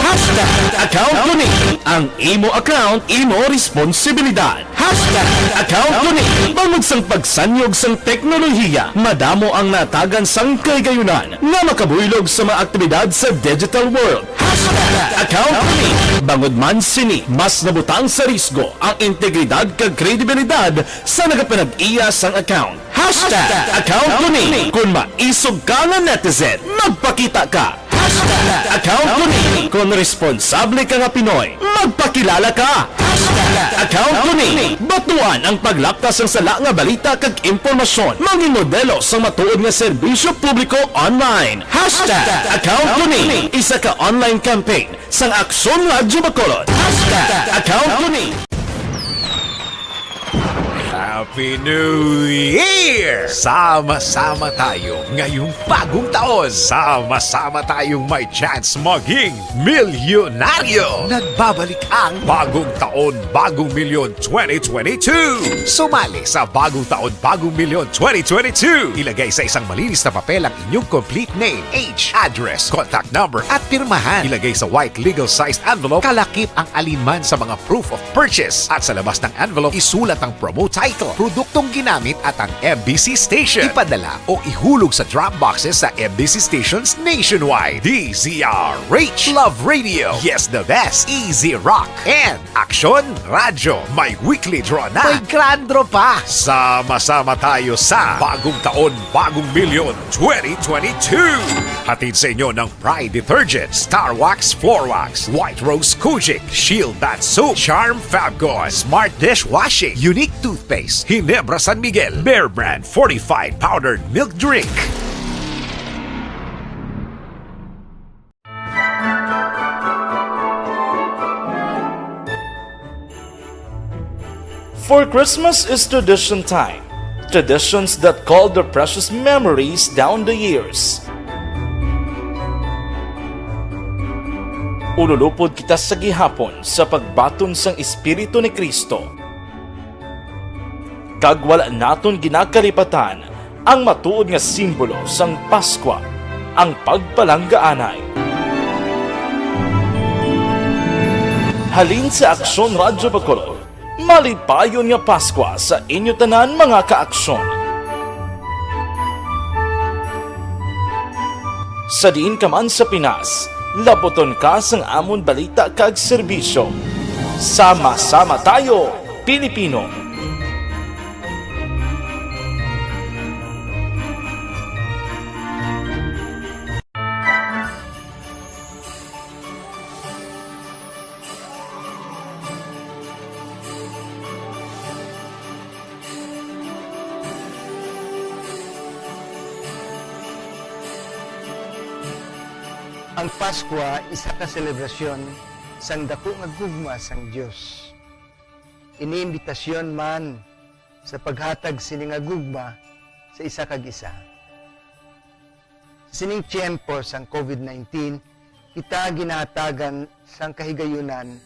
Hashtag account ko ni. Ang imo account, imo responsibilidad. Hashtag account ko ni. Bangod sang pagsanyog sang teknolohiya, madamo ang natagan sang kahigayunan nga makabuylog sa mga aktibidad sa digital world. Hashtag account ko ni. Bangod man sini, mas nabutang sa risgo ang integridad kag kredibilidad sa nagapanag-iya sang account. Hashtag account ko ni. Kung maisog ka nga netizen, magpakita ka. Hashtag account ko ni. Kung responsable ka nga Pinoy, magpakilala ka. Hashtag account ko ni. Batuan ang paglapta sang sala nga balita kag impormasyon. Mangin modelo sang matuod nga serbisyo publiko online. Hashtag account ko ni. Isa ka online campaign sang Aksyon Radyo Bacolod. Hashtag account ko ni. Happy New Year! Sama-sama tayo ngayong bagong taon. Sama-sama tayong may chance maging milyonaryo. Nagbabalik ang Bagong Taon, Bagong Milyon twenty twenty-two. Sumali sa Bagong Taon, Bagong Milyon twenty twenty-two. Ilagay sa isang malinis na papel ang inyong complete name, age, address, contact number, at pirmahan. Ilagay sa white legal sized envelope, kalakip ang alinman sa mga proof of purchase. At sa labas ng envelope, isulat ang promo title, produktong ginamit at ang M B C station. Ipadala o ihulog sa drop boxes sa M B C stations nationwide. D Z R H. Love Radio. Yes, the best. Easy Rock. And Aksyon Radyo. May weekly draw na. May grand draw pa. Sama-sama tayo sa Bagong Taon, Bagong Milyon twenty twenty-two. Hatid sa inyo ng Pride Detergent, Star Wax Floor Wax, White Rose Kojic, Shield Bath Soap, Charm Fabcon, Smart Dishwashing, Unique Toothpaste, Ginebra San Miguel, Bear Brand Fortified Powdered Milk Drink. For Christmas is tradition time. Traditions that call their precious memories down the years. Ululupod kita sa gihapon sa pagbaton sang Espiritu ni Cristo. Kag wala naton ginakalipatan ang matuod nga simbolo sang Paskwa, ang pagpalanggaanay. Halin sa Aksyon Radyo Bacolod, malipayon nga Paskwa sa inyo tanan, mga ka-Aksyon. Sa diin ka man sa Pinas, laputon ka sang amon balita kag serbisyo. Sama-sama tayo, Pilipino! Ang Paskwa isa ka selebrasyon sang daku nga gugma sang Dios. Ini imbitasyon man sa paghatag sini nga gugma sa isa kag isa. Sa sining tiyempo sang covid nineteen, kita ginahatagan sang kahigayunan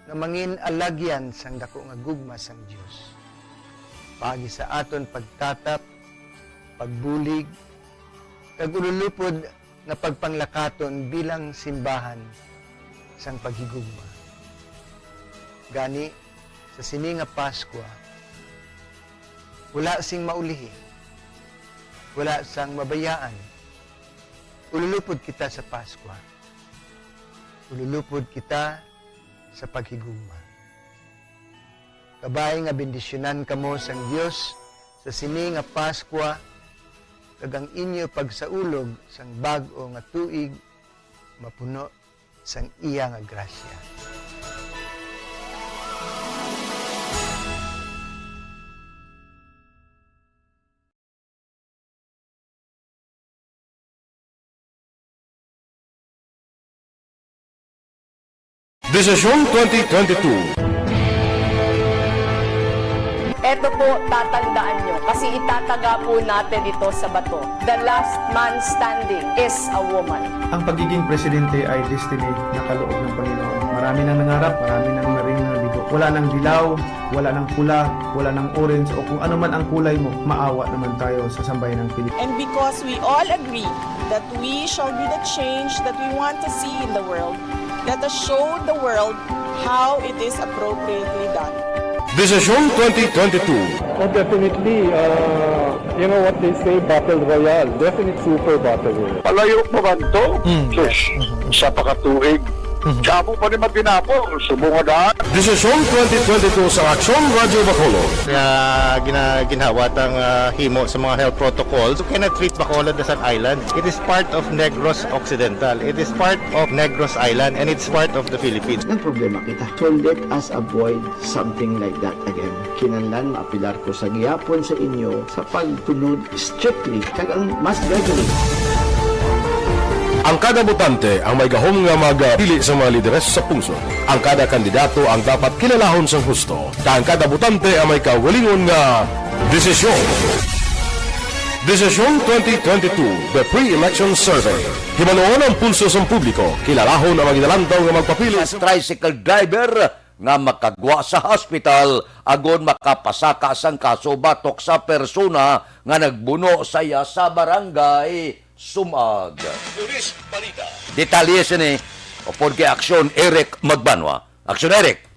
nga mangin alagyan sang daku nga gugma sang Dios, paagi sa aton pagtatap, pagbulig, kag ululupod nga pagpanglakaton bilang simbahan sang paghigugma. Gani, sa sini nga Paskwa, wala sing maulihi, wala sang mabayaan. Ululupod kita sa Paskwa. Ululupod kita sa paghigugma. Kabay nga bendisyonan kamo sang Dios sa sini nga Paskwa, kag ang inyo pagsaulog sang bag-o nga tuig mapuno sang iya nga grasya. Desisyon twenty twenty-two. Eto po, tatandaan nyo, kasi itataga po natin ito sa bato. The last man standing is a woman. Ang pagiging presidente ay destiny na kaloob ng Panginoon. Marami nang nangarap, marami nang naring naligo. Wala nang dilaw, wala nang pula, wala nang orange, o kung ano man ang kulay mo, maawa naman tayo sa sambayanang Pilipino. And because we all agree that we shall be the change that we want to see in the world, let us show the world how it is appropriately done. Desisyon twenty twenty-two. Oh, definitely. Uh, you know what they say, battle royale. Definite super battle royale. Palayo pa man to? Mm, yes. Sus, mhm, isa pa ka tuig. Mhm. Damo pa ni matinapol, subong nga daan. Desisyon twenty twenty-two sa Aksyon Radyo Bacolod. Kaya gina-, ginhawa tang, ah, himo sa mga health protocols. You cannot treat Bacolod as an island. It is part of Negros Occidental. It is part of Negros Island, and it's part of the Philippines. Nagproblema kita. So let us avoid something like that again. Kinahanglan maapelar ko sa gihapon sa inyo sa pagtunod strictly kag ang mas gradually. Ang kada botante ang may gahom nga magpili sa mga lideres sa pungsod. Ang kada kandidato ang dapat kilalahon sang husto, kag ang kada botante ang may kaugalingon nga desisyon. Desisyon twenty twenty-two, The Pre-Election Survey. Hibaluon ang pulso sang publiko, kilalahon ang mga ginalantaw nga magpapili sa tricycle driver nga makagwa sa hospital agod makapasaka sang kaso batok sa persona nga nagbuno sa iya sa barangay Sumag. Police Balita. Detalye sini upod kay Aksyon Eric Magbanwa. Aksyon Eric.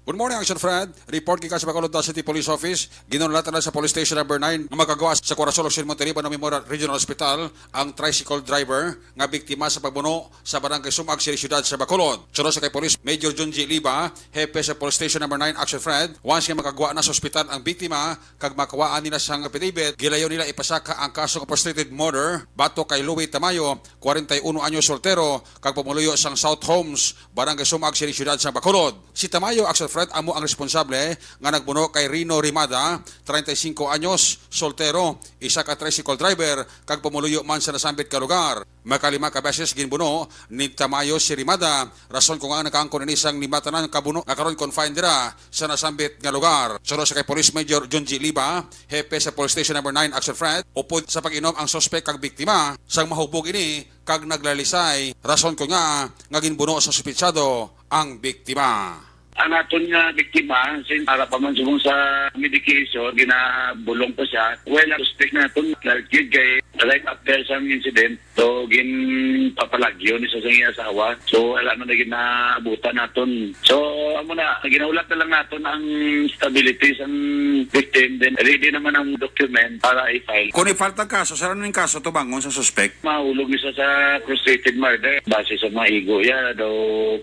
Good morning, Action Fred. Report gikan sa Bacolod City Police Office. Ginulatan na sa Police Station Number nine nga magkagwa sa Corazon Occidental Montelibano Memorial Regional Hospital ang tricycle driver nga biktima sa pagbuno sa Barangay Sumag, Siri, Siyudad sa Bacolod. Suno sa kay Police Major Junji Liba, hepe sa Police Station Number nine, Action Fred, once nga makagwa na sa ospital ang biktima kag makawaan nila sang affidavit, gilayon nila ipasaka ang kaso nga frustrated murder batok kay Louie Tamayo, kwarenta y uno anyos, soltero, kag pumuluyo sang South Homes, Barangay Sumag, Siri, Siyudad sang Bacolod. Si Tamayo, Action Fred, amo ang responsable nga nagbuno kay Rino Rimada, treinta y cinco anyos, soltero, isa ka tricycle driver, kag pumuluyo man sa nasambit nga lugar. Makalima ka beses ginbuno ni Tamayo si Rimada, rason kon ngaa nakaangkon ini sang limatanan ka buno nga karon confined dira sa nasambit nga lugar. Suno sa kay Police Major Junji Liba, hepe sa Police Station Number nine, Action Fred, upod sa pag-inom ang suspek kag biktima. Sang mahubog ini kag naglalisay, rason kon ngaa nga ginbuno sa suspitsado ang biktima. Ang aton nga biktima, since ara pa man subong sa medication, ginabulong pa siya. Well, ang suspect naton, nalkid kay right after sang incident, so, ginpapalagyo ni sa, sa iyang asawa. So, wala man na ginaabutan naton. So, amo na, ginahulat na lang naton ang stability sang victim. Then, ready naman ang document para i-file. Kung i-file tag kaso, sir, ano ning kaso tubangon sa suspect? Mahulog ni sa, sa frustrated murder. Base sa mga igo, ya, daw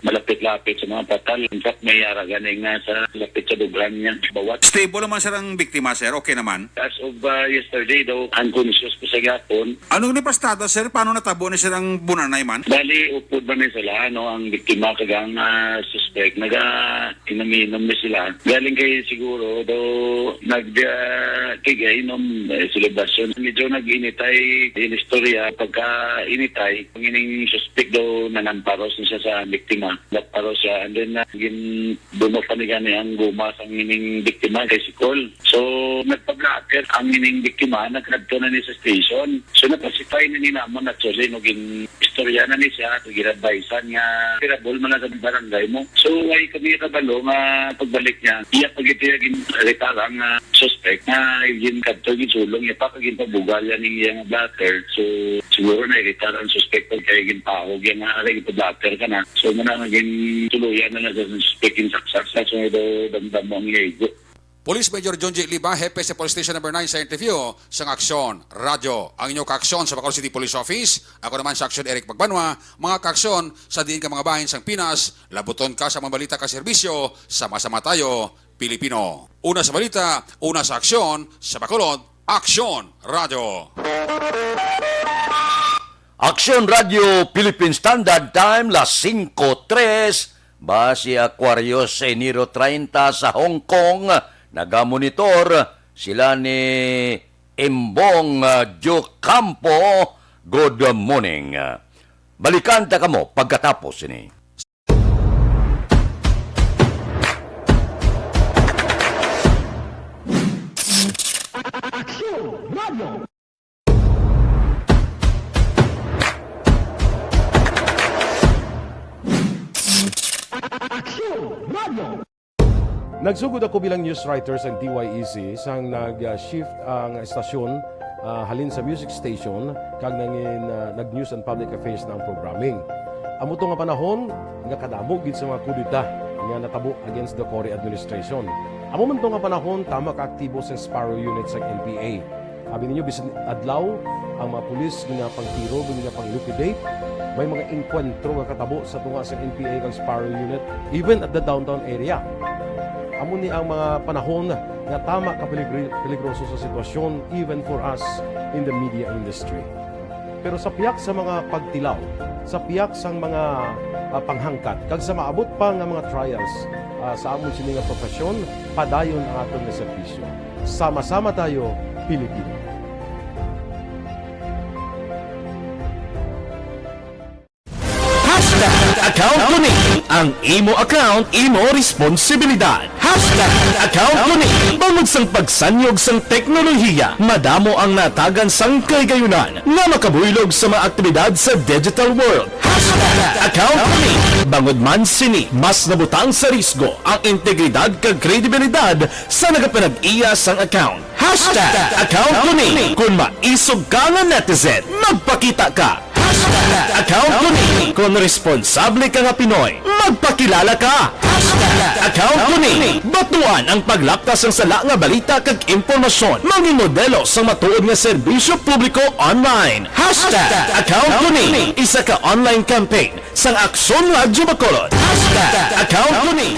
malapit-lapit sa mga patal. In fact, may ara gani nga sa lapit sa dughan niya. Bawat Stable naman, sir, ang biktima, sir? Okay naman? As of, uh, yesterday, daw unconscious pa sa gihapon. Ano ni pastada, sir? Paano natabo ni, sir, ang bunanay man? Bali, upod man ni sila, no, ang biktima kag ang, ah, suspect. Naga-inom-inom ni sila. Galing kay siguro, daw nag, ah, kigainom, eh, celebration. Medyo nag-initay, inistorya, pagka-initay, ang ining suspect daw nanamparos ni siya sa biktima. Naparos siya, and then, ah, gin-, buno pa ni gani ang guma sang ining biktima kay sikol. So, nagpa-blotter ang ining biktima, nagkadto na ni sa station. So, na-pacify na ni namon actually, no, gin-, istorya na ni siya, so, gin-advisean nga, "Tirabol man lang sa barangay mo." So, why kami kabalo nga pagbalik niya, iya pa gid iya gin-, retar ang, ah, suspect nga gin-, kadto, ginsulong niya pa, kag ginpabugal yan ning iyang blotter. So, siguro na-irritar ang suspect pag kaya ginpahog yan nga, "Aray, ginpa-blotter ka na." So, muna nga gin-, tuluyan na lang sa suspect, ginsaksak sa, so, daw damdam mo ang iya igo. Police Major John J. Liba, hepe sa Police Station Number nine, sa interview sang Aksyon Radyo. Ang inyo kaaksyon sa Bacolod City Police Office, ako naman sa Aksyon Eric Pagbanwa, mga kaaksyon sa diin ka mga bahin sang Pinas, labuton ka sa mga balita ka serbisyo, sama-sama tayo, Pilipino. Una sa balita, una sa aksyon, sa Bacolod, Aksyon Radyo. Aksyon Radyo Philippine Standard Time, las singko tres, base Aquarius, Enero treinta sa Hong Kong, nagamonitor sila ni Imbong, ah, Diocampo. Good morning. Balikan ta kamo pagkatapos sini. Aksyon Radyo. Aksyon Radyo. Nagsugod ako bilang news writer sa D Y E C sang nag-shift ang estasyon, ah, halin sa music station kag nangin, ah, nag-news and public affairs na ang programming. Amo to nga panahon nga kadamo gid sa mga kudeta nga natabo against the Cory administration. Amo man to nga panahon, tama ka aktibo sa Sparrow Unit sa N P A. Abi ninyo, bisan adlaw, ang mga pulis ginapangtiro, ginapang-liquidate. May mga engkwentro nga katabo sa tunga sa N P A kag Sparrow Unit, even at the downtown area. Amo ni ang mga panahon nga tama ka peligri-, peligroso sa sitwasyon, even for us in the media industry. Pero sa piyak sa mga pagtilaw, sa piyak sang mga, ah, panghangkat, kag sa maabot pa nga mga trials, ah, sa amon sini nga profesyon, padayon ang aton nga serbisyo. Sama-sama tayo, Pilipino. Account ko ni. Ang imo account, imo responsibilidad. Hashtag account ko ni. Bangod sang pagsanyog sang teknolohiya, madamo ang natagan sang kahigayunan nga makabuylog sa mga aktibidad sa digital world. Hashtag account ko ni. Bangod man sini, mas nabutang sa risgo ang integridad kag kredibilidad sa nagapanag-iya sang account. Hashtag account ko ni. Kung maisog ka nga netizen, magpakita ka. Hashtag account ko ni. Kung responsable ka nga Pinoy, magpakilala ka. Hashtag account ko ni. Batuan ang paglapta sang sala nga balita kag impormasyon. Mangin modelo sang matuod nga serbisyo publiko online. Hashtag account ko ni. Isa ka online campaign sang Aksyon Radyo Bacolod. Hashtag account ko ni.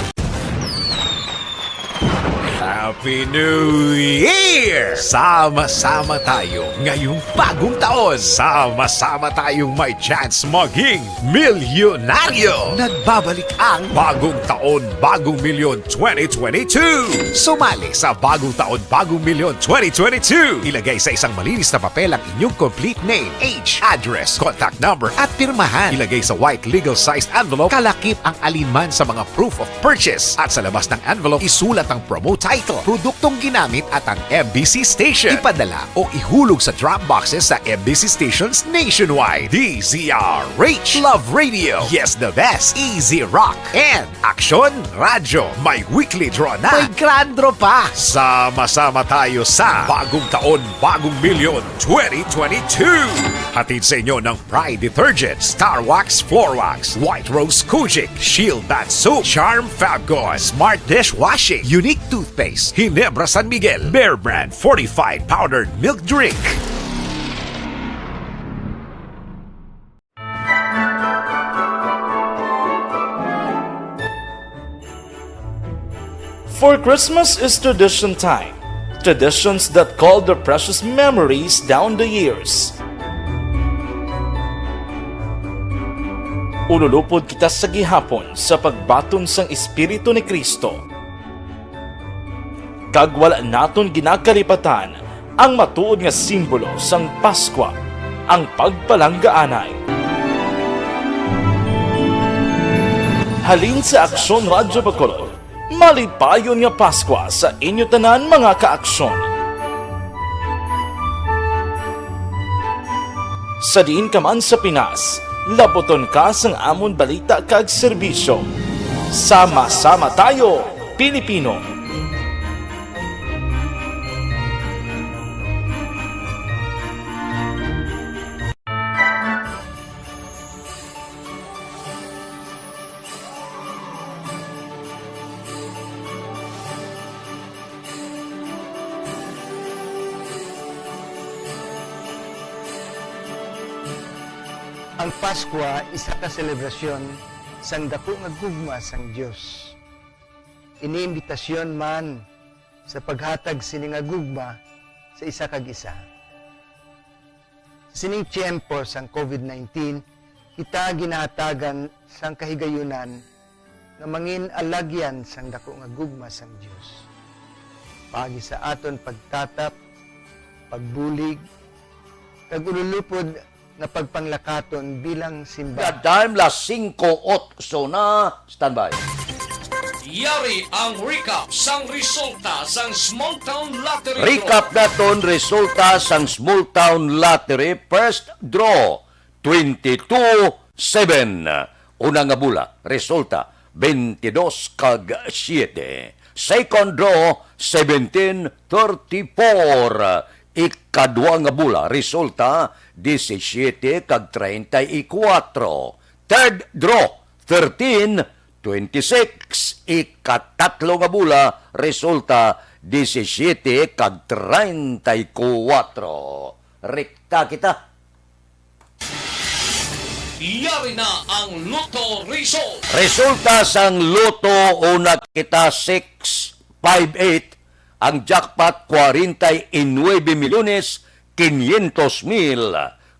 Happy New Year! Sama-sama tayo ngayong bagong taon. Sama-sama tayong may chance maging milyonaryo. Nagbabalik ang Bagong Taon, Bagong Milyon twenty twenty-two. Sumali sa Bagong Taon, Bagong Milyon twenty twenty-two. Ilagay sa isang malinis na papel ang inyong complete name, age, address, contact number, at pirmahan. Ilagay sa white legal sized envelope, kalakip ang alinman sa mga proof of purchase. At sa labas ng envelope, isulat ang promo title, produktong ginamit at ang M B C station. Ipadala o ihulog sa drop boxes sa M B C stations nationwide. D Z R H. Love Radio. Yes, the best. Easy Rock. And Aksyon Radyo. May weekly draw na. May grand draw pa. Sama-sama tayo sa Bagong Taon, Bagong Milyon twenty twenty-two. Hatid sa inyo ng Pride Detergent, Star Wax Floor Wax, White Rose Kojic, Shield Bath Soap, Charm Fab Gone, Smart Dishwashing, Unique Toothpaste, Ginebra San Miguel, Bear Brand Fortified Powdered Milk Drink. For Christmas is tradition time. Traditions that call their precious memories down the years. Ululupod kita sa gihapon sa pagbaton sang Espiritu ni Cristo. Kag wala naton ginakalipatan ang matuod nga simbolo sang Paskwa, ang pagpalanggaanay. Halin sa Aksyon Radyo Bacolod, malipayon nga Paskwa sa inyo tanan, mga ka-Aksyon. Sa diin ka man sa Pinas, labuton ka sang amon balita kag serbisyo. Sama-sama tayo, Pilipino! Ang Paskwa isa ka selebrasyon sang daku nga gugma sang Dios. Ini imbitasyon man sa paghatag sini nga gugma sa isa kag isa. Sa sining tiyempo sang covid nineteen, kita ginahatagan sang kahigayunan nga mangin alagyan sang daku nga gugma sang Dios, paagi sa aton pagtatap, pagbulig, kag ululupod nga pagpanglakaton bilang simbahan. The time, las singko otso na. Standby. Yari ang recap sang resulta sang Small Town Lottery Draw. Recap naton resulta sang Small Town Lottery first draw, twenty-two seven. Una nga bula, resulta, twenty-dos kag siete. Second draw, seventeen thirty-four. Ikadua nga bula, resulta, disisiete kag treinta y cuatro. Third draw, thirteen twenty-six. Ikatatlo nga bula, resulta, disisiete kag treinta y cuatro. Rekta kita. Yari na ang Lotto result. Resulta sang Lotto, una kita, six five eight, ang jackpot, kwarenta y nuebe milyones quinientos mil.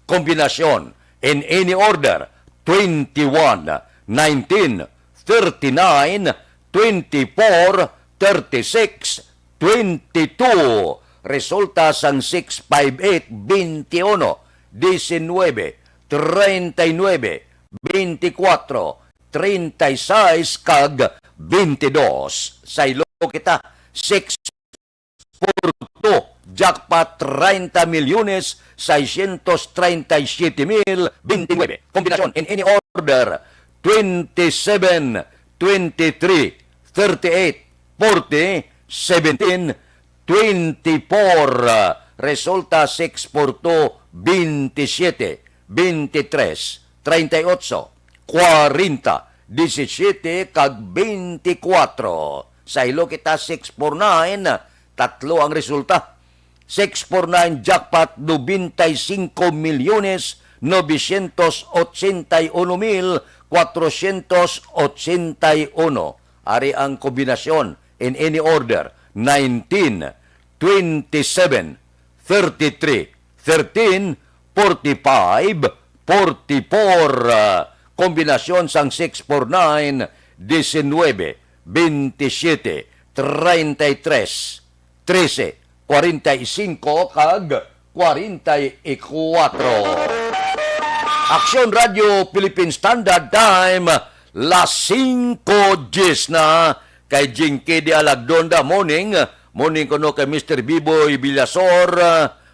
Kombinasyon, in any order, twenty-one, nineteen, thirty-nine, twenty-four, thirty-six, twenty-two. Resulta sang six five eight, twenty-uno, diecinuebe, treinta y nueve, veinticuatro, treinta y seis kag veintidós. Saylo kita, six por two, jackpot treinta milyones seiscientos treinta y siete mil veintinueve. Kombinasyon in any order, twenty-seven, twenty-three, thirty-eight, forty, seventeen, twenty-four. Resulta six por two, veintisiete, veintitrés, treinta y ocho, kwarenta, disisyete, kag beintikwatro. Saylo kita, six por nine, tatlo ang resulta. Six por nine jackpot, noventa y cinco milyones novecientos ochenta y uno mil cuatrocientos ochenta y uno. Ari ang kombinasyon in any order, nineteen, twenty-seven, thirty-three, thirteen, forty-five, forty-four, ah, kombinasyon sang six por nine, diecinueve, veintisiete, treinta y tres, trece, kwarenta y cinco, kag kwarenta y kuwatro. Aksyon Radio Philippine Standard Time, las singko diyes na. Kay Jinky de Alagdonda, morning. Morning kuno kay Mister Biboy Villasor,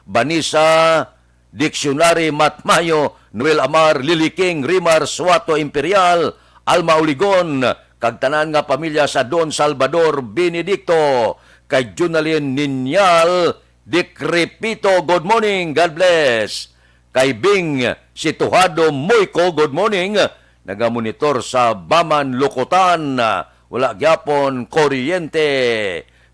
Vanessa, Dictionary, Matt Mayo, Noel Amar, Lily King, Rimar, Suato Imperial, Alma Uligon, kag tanan nga pamilya sa Don Salvador Benedicto, kay Junalyn Ninyal, Dikrepito, good morning, God bless. Kay Bing Situhado Moyco, good morning. Nagamonitor sa Baman, Lukutan. Wala gyapon kuryente.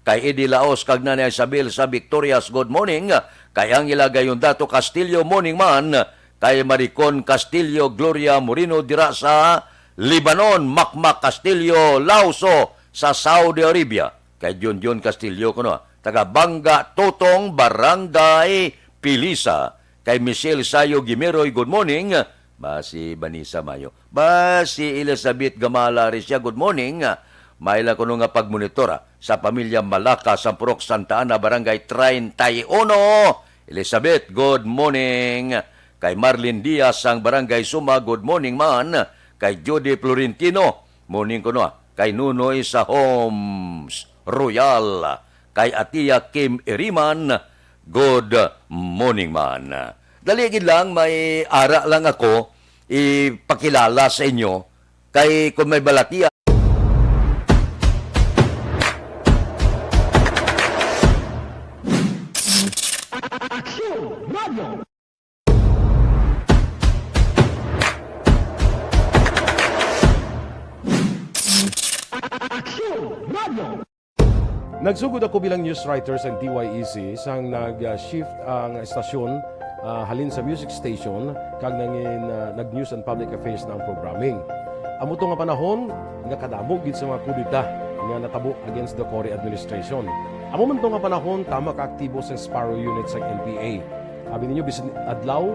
Kay Eddie Laos kag Nanay Isabel sa Victorias, good morning. Kay Angela Gayondato Castillo, morning man. Kay Maricon Castillo, Gloria Moreno dira sa Lebanon, Makmak Castillo, Lauso sa Saudi Arabia. Kay Junjun Castillo kuno, taga Bangga Totong, Barangay Pilisa. Kay Michelle Sayo Gimeroy, good morning. Ba si Vanessa Mayo. Ba si Elizabeth Gamala Arecia, good morning. May lang kuno nga pagmonitor, ah, sa pamilya Malaka, Sampurok, Santa Ana, Barangay treinta y uno. Elizabeth, good morning. Kay Marlene Diaz sang Barangay Suma, good morning man. Kay Judy Florentino, morning kuno, ah. Kay Nunoy sa Homes Royal, kay Atia Kim Iriman, good morning man. Dali gid lang, may ara lang ako ipakilala sa inyo, kay kung may balatian. Aksyon Radio. Aksyon Radio. Nagsugod ako bilang news writer sa D Y E C sang nag-shift ang estasyon, ah, halin sa music station kag nangin, ah, nag-news and public affairs na ang programming. Amo to nga panahon nga kadamo gid sa mga kudeta nga natabo against the Cory administration. Amo man to nga panahon tama ka aktibo sang Sparrow Unit sang N P A. Abi ninyo, bisan adlaw,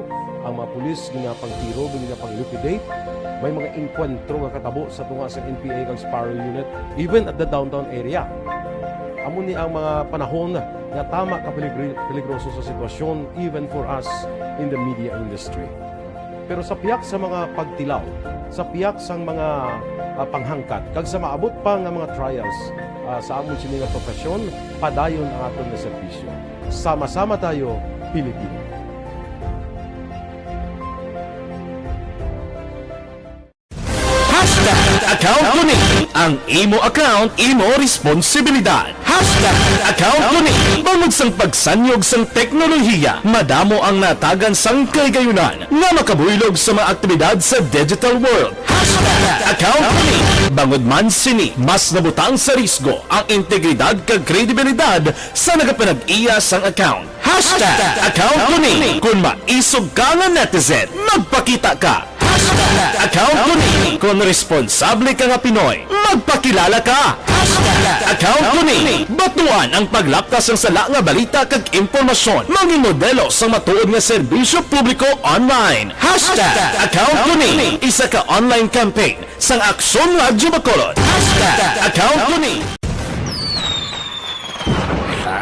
ang mga pulis ginapangtiro, ginapang-liquidate. May mga engkwentro nga katabo sa tunga sa N P A kag Sparrow Unit, even at the downtown area. Amo ni ang mga panahon nga tama ka peligri-, peligroso sa sitwasyon, even for us in the media industry. Pero sa piyak sa mga pagtilaw, sa piyak sang mga, ah, panghangkat, kag sa maabot pa nga mga trials, ah, sa amon sini nga profesyon, padayon ang aton nga serbisyo. Sama-sama tayo, Pilipino. Hashtag account ko ni. Ang imo account, imo responsibilidad. Hashtag account ko ni. Bangod sang pagsanyog sang teknolohiya, madamo ang natagan sang kahigayunan nga makabuylog sa mga aktibidad sa digital world. Hashtag account ko ni. Bangod man sini, mas nabutang sa risgo ang integridad kag kredibilidad sa nagapanag-iya sang account. Hashtag account ko ni. Kung maisog ka nga netizen, magpakita ka. Hashtag account ko ni. Kung responsable ka nga Pinoy, magpakilala ka. Hashtag account ko ni. Batuan ang paglapkas sang sala nga balita kag impormasyon. Mangin modelo sang matuod nga serbisyo publiko online. Hashtag account ko ni. Isa ka online campaign sang Aksyon Radyo Bacolod. Hashtag account ko ni.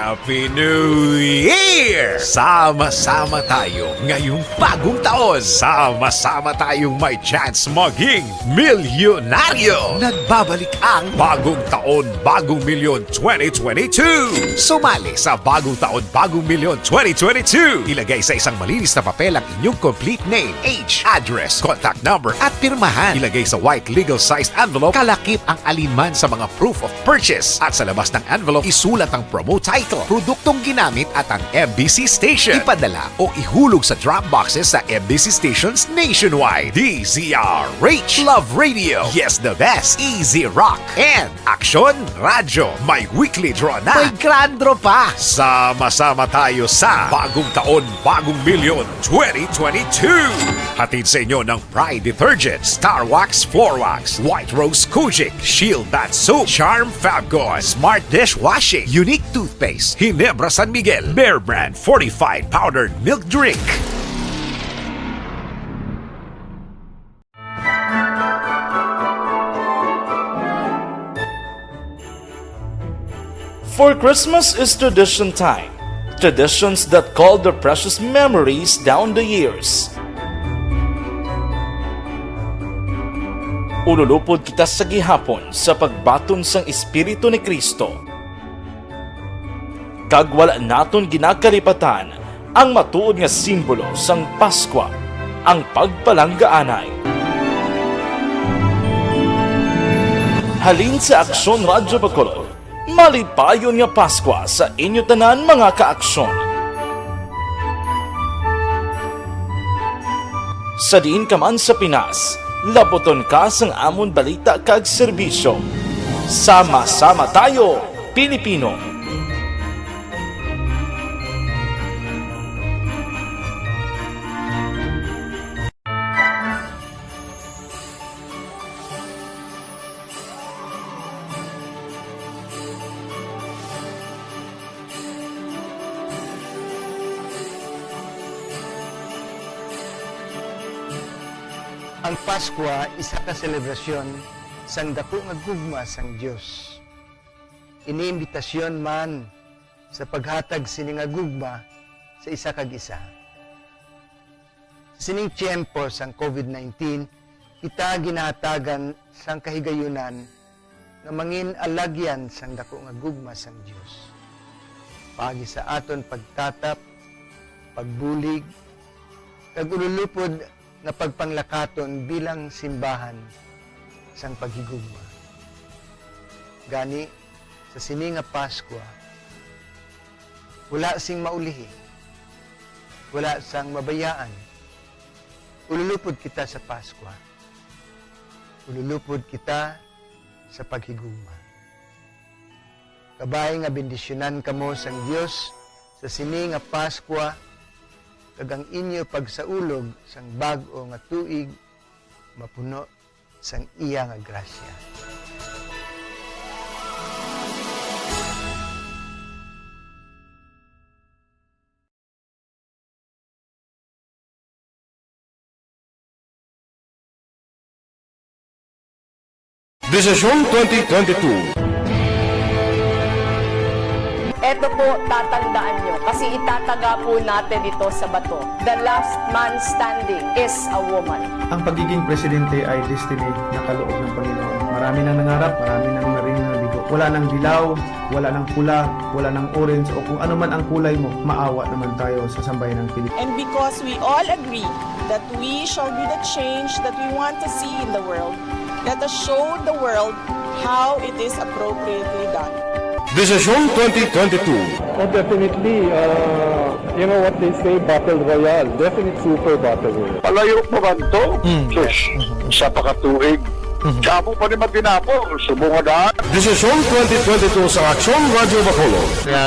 Happy New Year! Sama-sama tayo ngayong bagong taon. Sama-sama tayong may chance maging milyonaryo. Nagbabalik ang Bagong Taon, Bagong Milyon twenty twenty-two. Sumali sa Bagong Taon, Bagong Milyon twenty twenty-two. Ilagay sa isang malinis na papel ang inyong complete name, age, address, contact number, at pirmahan. Ilagay sa white legal-sized envelope, kalakip ang alinman sa mga proof of purchase. At sa labas ng envelope, isulat ang promo title, produktong ginamit at ang M B C station. Ipadala o ihulog sa drop boxes sa M B C stations nationwide. D Z R H, Love Radio. Yes, the best. Easy Rock. And Aksyon Radyo. May weekly draw na. May grand draw pa. Sama-sama tayo sa Bagong Taon, Bagong Milyon twenty twenty-two. Hatid sa inyo ng Pride Detergent, Star Wax Floor Wax, White Rose Kojic, Shield Bath Soap, Charm Fabcon, Smart Dishwashing, Unique Toothpaste, Ginebra San Miguel, Bear Brand Fortified Powdered Milk Drink. For Christmas is tradition time. Traditions that call their precious memories down the years. Ululupod kita sa gihapon sa pagbaton sang Espiritu ni Cristo. Kag wala naton ginakalipatan ang matuod nga simbolo sang Paskwa, ang pagpalanggaanay. Halin sa Aksyon Radyo Bacolod, malipayon nga Paskwa sa inyo tanan, mga ka-Aksyon. Sa diin ka man sa Pinas, laputon ka sang amon balita kag serbisyo. Sama-sama tayo, Pilipino! Ang Paskwa isa ka selebrasyon sang daku nga gugma sang Dios. Ini imbitasyon man sa paghatag sini nga gugma sa isa kag isa. Sa sining tiyempo sang COVID nineteen, kita ginahatagan sang kahigayunan nga mangin alagyan sang daku nga gugma sang Dios, paagi sa aton pagtatap, pagbulig, kag ululupod nga pagpanglakaton bilang simbahan sang paghigugma. Gani, sa sini nga Paskwa, wala sing maulihi, wala sang mabayaan. Ululupod kita sa Paskwa. Ululupod kita sa paghigugma. Kabay nga bendisyonan kamo sang Dios sa sini nga Paskwa, kag ang inyo pagsaulog sang bag-o nga tuig mapuno sang iya nga grasya. Desisyon twenty twenty-two. Eto po, tatandaan nyo, kasi itataga po natin ito sa bato. The last man standing is a woman. Ang pagiging presidente ay destiny na kaloob ng Panginoon. Marami nang nangarap, marami nang naring nabigo. Wala nang dilaw, wala nang pula, wala nang orange, o kung ano man ang kulay mo, maawa naman tayo sa sambayan ng Pilipinas. And because we all agree that we shall be the change that we want to see in the world, let us show the world how it is appropriately done. Desisyon twenty twenty-two. Oh, definitely. Uh, you know what they say, battle royale. Definite super battle royale. Palayo pa ba to? Mm, sus, yes. Mhm. Sa pakatuig. Mhm. Damo pa ni matinapol, subong nga daan. Desisyon twenty twenty-two sa Aksyon Radyo Bacolod. Nga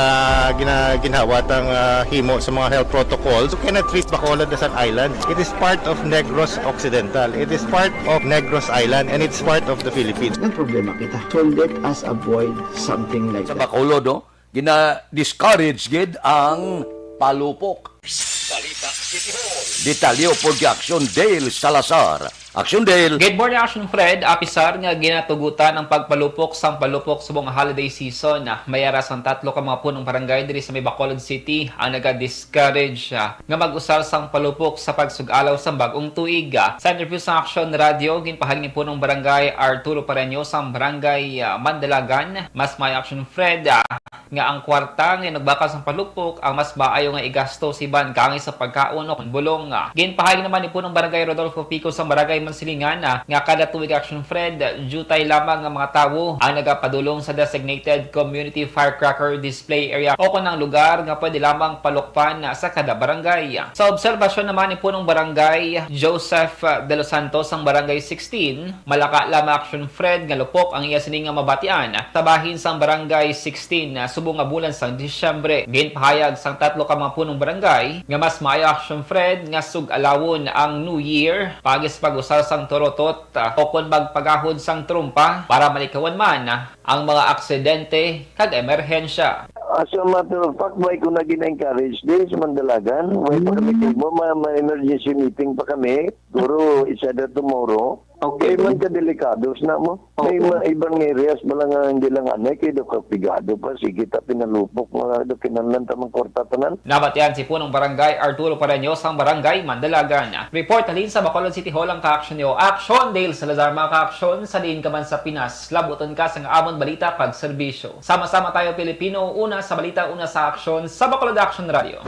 gina-, ginhawa tang, ah, himo sa mga health protocols. You cannot treat Bacolod as an island. It is part of Negros Occidental. It is part of Negros Island, and it's part of the Philippines. May problema kita. So let us avoid something like that. Sa Bacolod, no? Gina-discourage gid ang palupok. Balita City Hall. Detalye pod kay Aksyon Dale Salazar. Action Dale. Good morning, Action Fred. Apisar nga ginatugutan ang pagpalupok sang palupok subong nga holiday season, ah, may ara sang tatlo ka mga punong barangay diri sa may Bacolod City ang naga-discourage, ah, nga mag-usar sang palupok sa pagsug-alaw sang bag-ong tuig. Ah, sa interview sa Action Radio, ginpahayag ni Punong Barangay Arturo Pareño sang Barangay, ah, Mandalagan, mas may Action Fred, ah, nga ang kwarta nga inugbakal sang palupok ang mas maayo nga igasto siban kaangay sa pagkaon o kon bulong. Ginpahayag naman ni Punong Barangay Rodolfo Pico sang Barangay Mansilingan, ah, nga kada tuig, Action Fred, diutay lamang nga mga tawo ang nagapadulong sa designated community firecracker display area o kon ang lugar nga pwede lamang palukpan sa kada barangay. Sa obserbasyon naman ni Punong Barangay Joseph De Los Santos sang Barangay sixteen, malaka lamang, Action Fred, nga lupok ang iya sini nga mabatian sa bahin sang Barangay sixteen, ah, subong nga bulan sang Disyembre. Ginpahayag sang tatlo ka mga punong barangay nga mas maayo, Action Fred, nga sug-alawon ang New Year paagi sa pag-usar sang turutot, ah, o kon magpagahod sang trumpa para malikawan man, ah, ang mga aksidente kag emerhensya. As a matter of fact, why ko na gina-encourage this, Mandalagan? Why pa kami Mm. kay mo? Ma, ma emergency meeting pa kami. Siguro, it's either tomorrow. Okay. Kay man ka delikado, sina mo? May Opo. mga ibang areas, wala nga, hindi lang anay, kay do kapigado pa. Sige, ta pinalupok, mga do kinahanglan ta man kwarta tanan. Nabatian si Punong Barangay Arturo Pareño sang Barangay Mandalagan. Report halin sa Bacolod City Hall ang ka-action niyo. Action, Dale Salazar, mga ka-action, sa diin ka man sa Pinas. Labuton ka sang amon balita kag serbisyo. Sama-sama tayo, Pilipino, una sa balita, una sa aksyon, sa Bacolod Action Radio.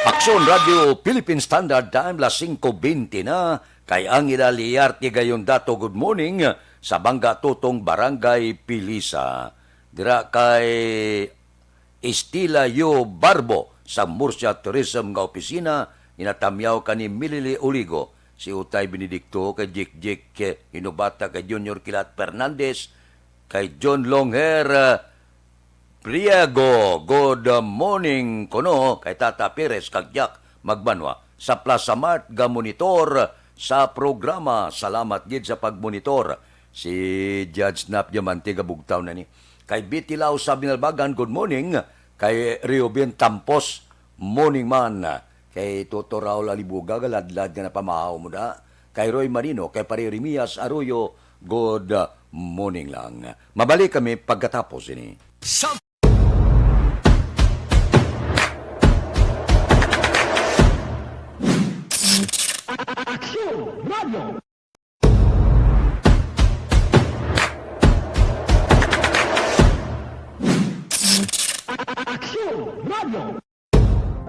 Aksyon Radio, Philippine Standard Time, las singko bente na, kay Angela Liarte gayon dato, good morning, sa Bangga Tutong, Barangay Pilisa. Dira kay Estila Yo Barbo sa Murcia Tourism nga opisina, ginatamyaw ka ni Milili Oligo, si Utay Benedicto, kay Jik Jik, eh, Hinubata, kay Junior Kilat Fernandez, kay John Longher, eh, Priego. Good morning kuno kay Tata Perez kag Jack Magbanwa sa Plaza Mart, ga-monitor sa programa. Salamat gid sa pag-monitor. Si Judge Nap Diamante gabugtaw na ni. Kay Betty Lau sa Binalbagan, good morning. Kay Reuben Tampos, morning man. Kay Toto Raul Alibuga, galadlad nga napamahaw mo da. Kay Roy Marino, kay Pare Remias Arroyo, good morning lang. Mabalik kami pagkatapos ini. Sa Aksyon Radio. Aksyon Radio.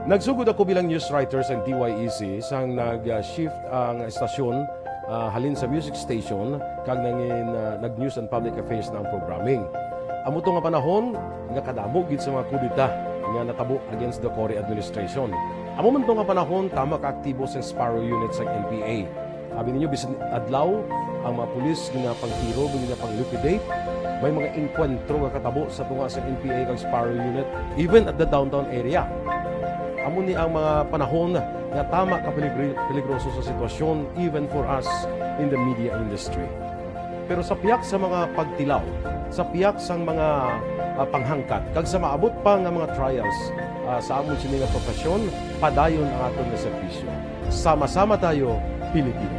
Nagsugod ako bilang news writer sang D Y E C sang nag-shift ang estasyon, ah, halin sa music station kag nangin, ah, nag-news and public affairs na ang programming. Amo to nga panahon nga kadamo gid sa mga kudeta nga natabo against the Cory administration. Amo man to nga panahon, tama ka aktibo sang Sparrow Unit sang N P A. Abi ninyo, bisan adlaw, ang mga pulis ginapangtiro, ginapang-liquidate. May mga engkwentro nga katabo sa tunga sa N P A kag Sparrow Unit, even at the downtown area. Amo ni ang mga panahon nga tama ka peligri-, peligroso sa sitwasyon, even for us in the media industry. Pero sa piyak sa mga pagtilaw, sa piyak sang mga, ah, panghangkat, kag sa maabot pa nga mga trials, ah, sa amon sini nga profesyon, padayon ang aton nga serbisyo. Sama-sama tayo, Pilipino.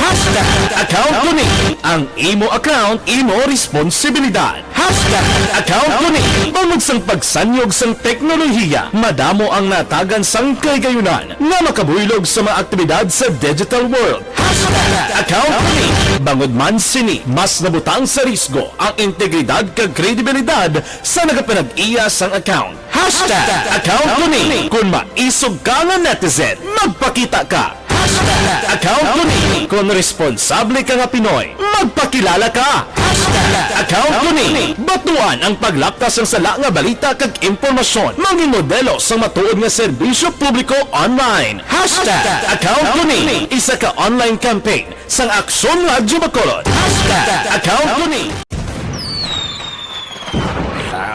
Hashtag account ko ni. Ang imo account, imo responsibilidad. Hashtag account ko ni. Bangod sang pagsanyog sang teknolohiya, madamo ang natagan sang kahigayunan nga makabuylog sa mga aktibidad sa digital world. Hashtag account ko ni. Bangod man sini, mas nabutang sa risgo ang integridad kag kredibilidad sa nagapanag-iya sang account. Hashtag account ko ni. Kung maisog ka nga netizen, magpakita ka. Hashtag account ko ni. Kung responsable ka nga Pinoy, magpakilala ka. Hashtag account ko ni. Batuan ang paglapkas sang sala nga balita kag impormasyon. Mangin modelo sang matuod nga serbisyo publiko online. Hashtag account ko ni. Isa ka online campaign sang Aksyon Radyo Bacolod. Hashtag account ko ni.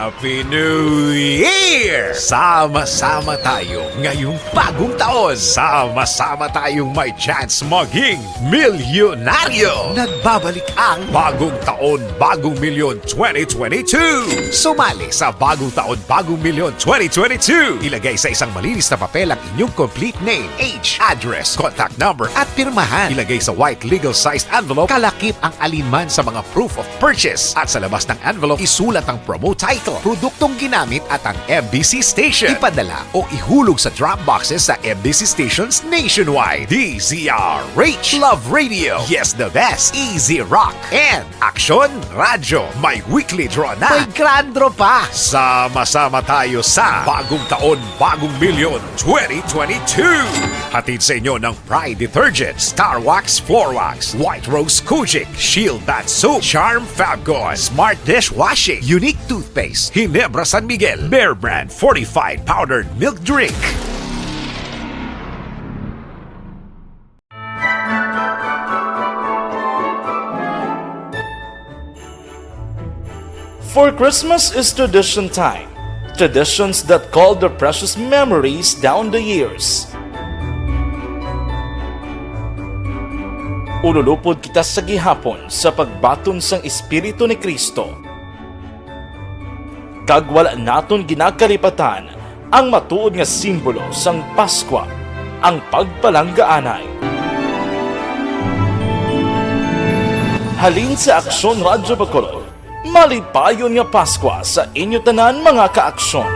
Happy New Year! Sama-sama tayo ngayong bagong taon. Sama-sama tayong may chance maging milyonaryo. Nagbabalik ang Bagong Taon, Bagong Milyon twenty twenty-two. Sumali sa Bagong Taon, Bagong Milyon twenty twenty-two. Ilagay sa isang malinis na papel ang inyong complete name, age, address, contact number, at pirmahan. Ilagay sa white legal-sized envelope, kalakip ang alinman sa mga proof of purchase. At sa labas ng envelope, isulat ang promo title, produktong ginamit, at ang M B C station. Ipadala o ihulog sa drop boxes sa M B C stations nationwide. D Z R H, Love Radio. Yes, the best. Easy Rock. And Aksyon Radyo. May weekly draw na. May grand draw pa. Sama-sama tayo sa Bagong Taon, Bagong Milyon twenty twenty-two. Hatid sa inyo ng Pride Detergent, Star Wax Floor Wax, White Rose Kojic, Shield Bath Soap, Charm Fabcon, Smart Dishwashing, Unique Toothpaste, Ginebra San Miguel, Bear Brand Fortified Powdered Milk Drink. For Christmas is tradition time. Traditions that call their precious memories down the years. Ululupod kita sa gihapon sa pagbaton sang Espiritu ni Cristo. Kag wala naton ginakalipatan ang matuod nga simbolo sang Paskwa, ang pagpalanggaanay. Halin sa Aksyon Radyo Bacolod, malipayon nga Paskwa sa inyo tanan, mga ka-Aksyon.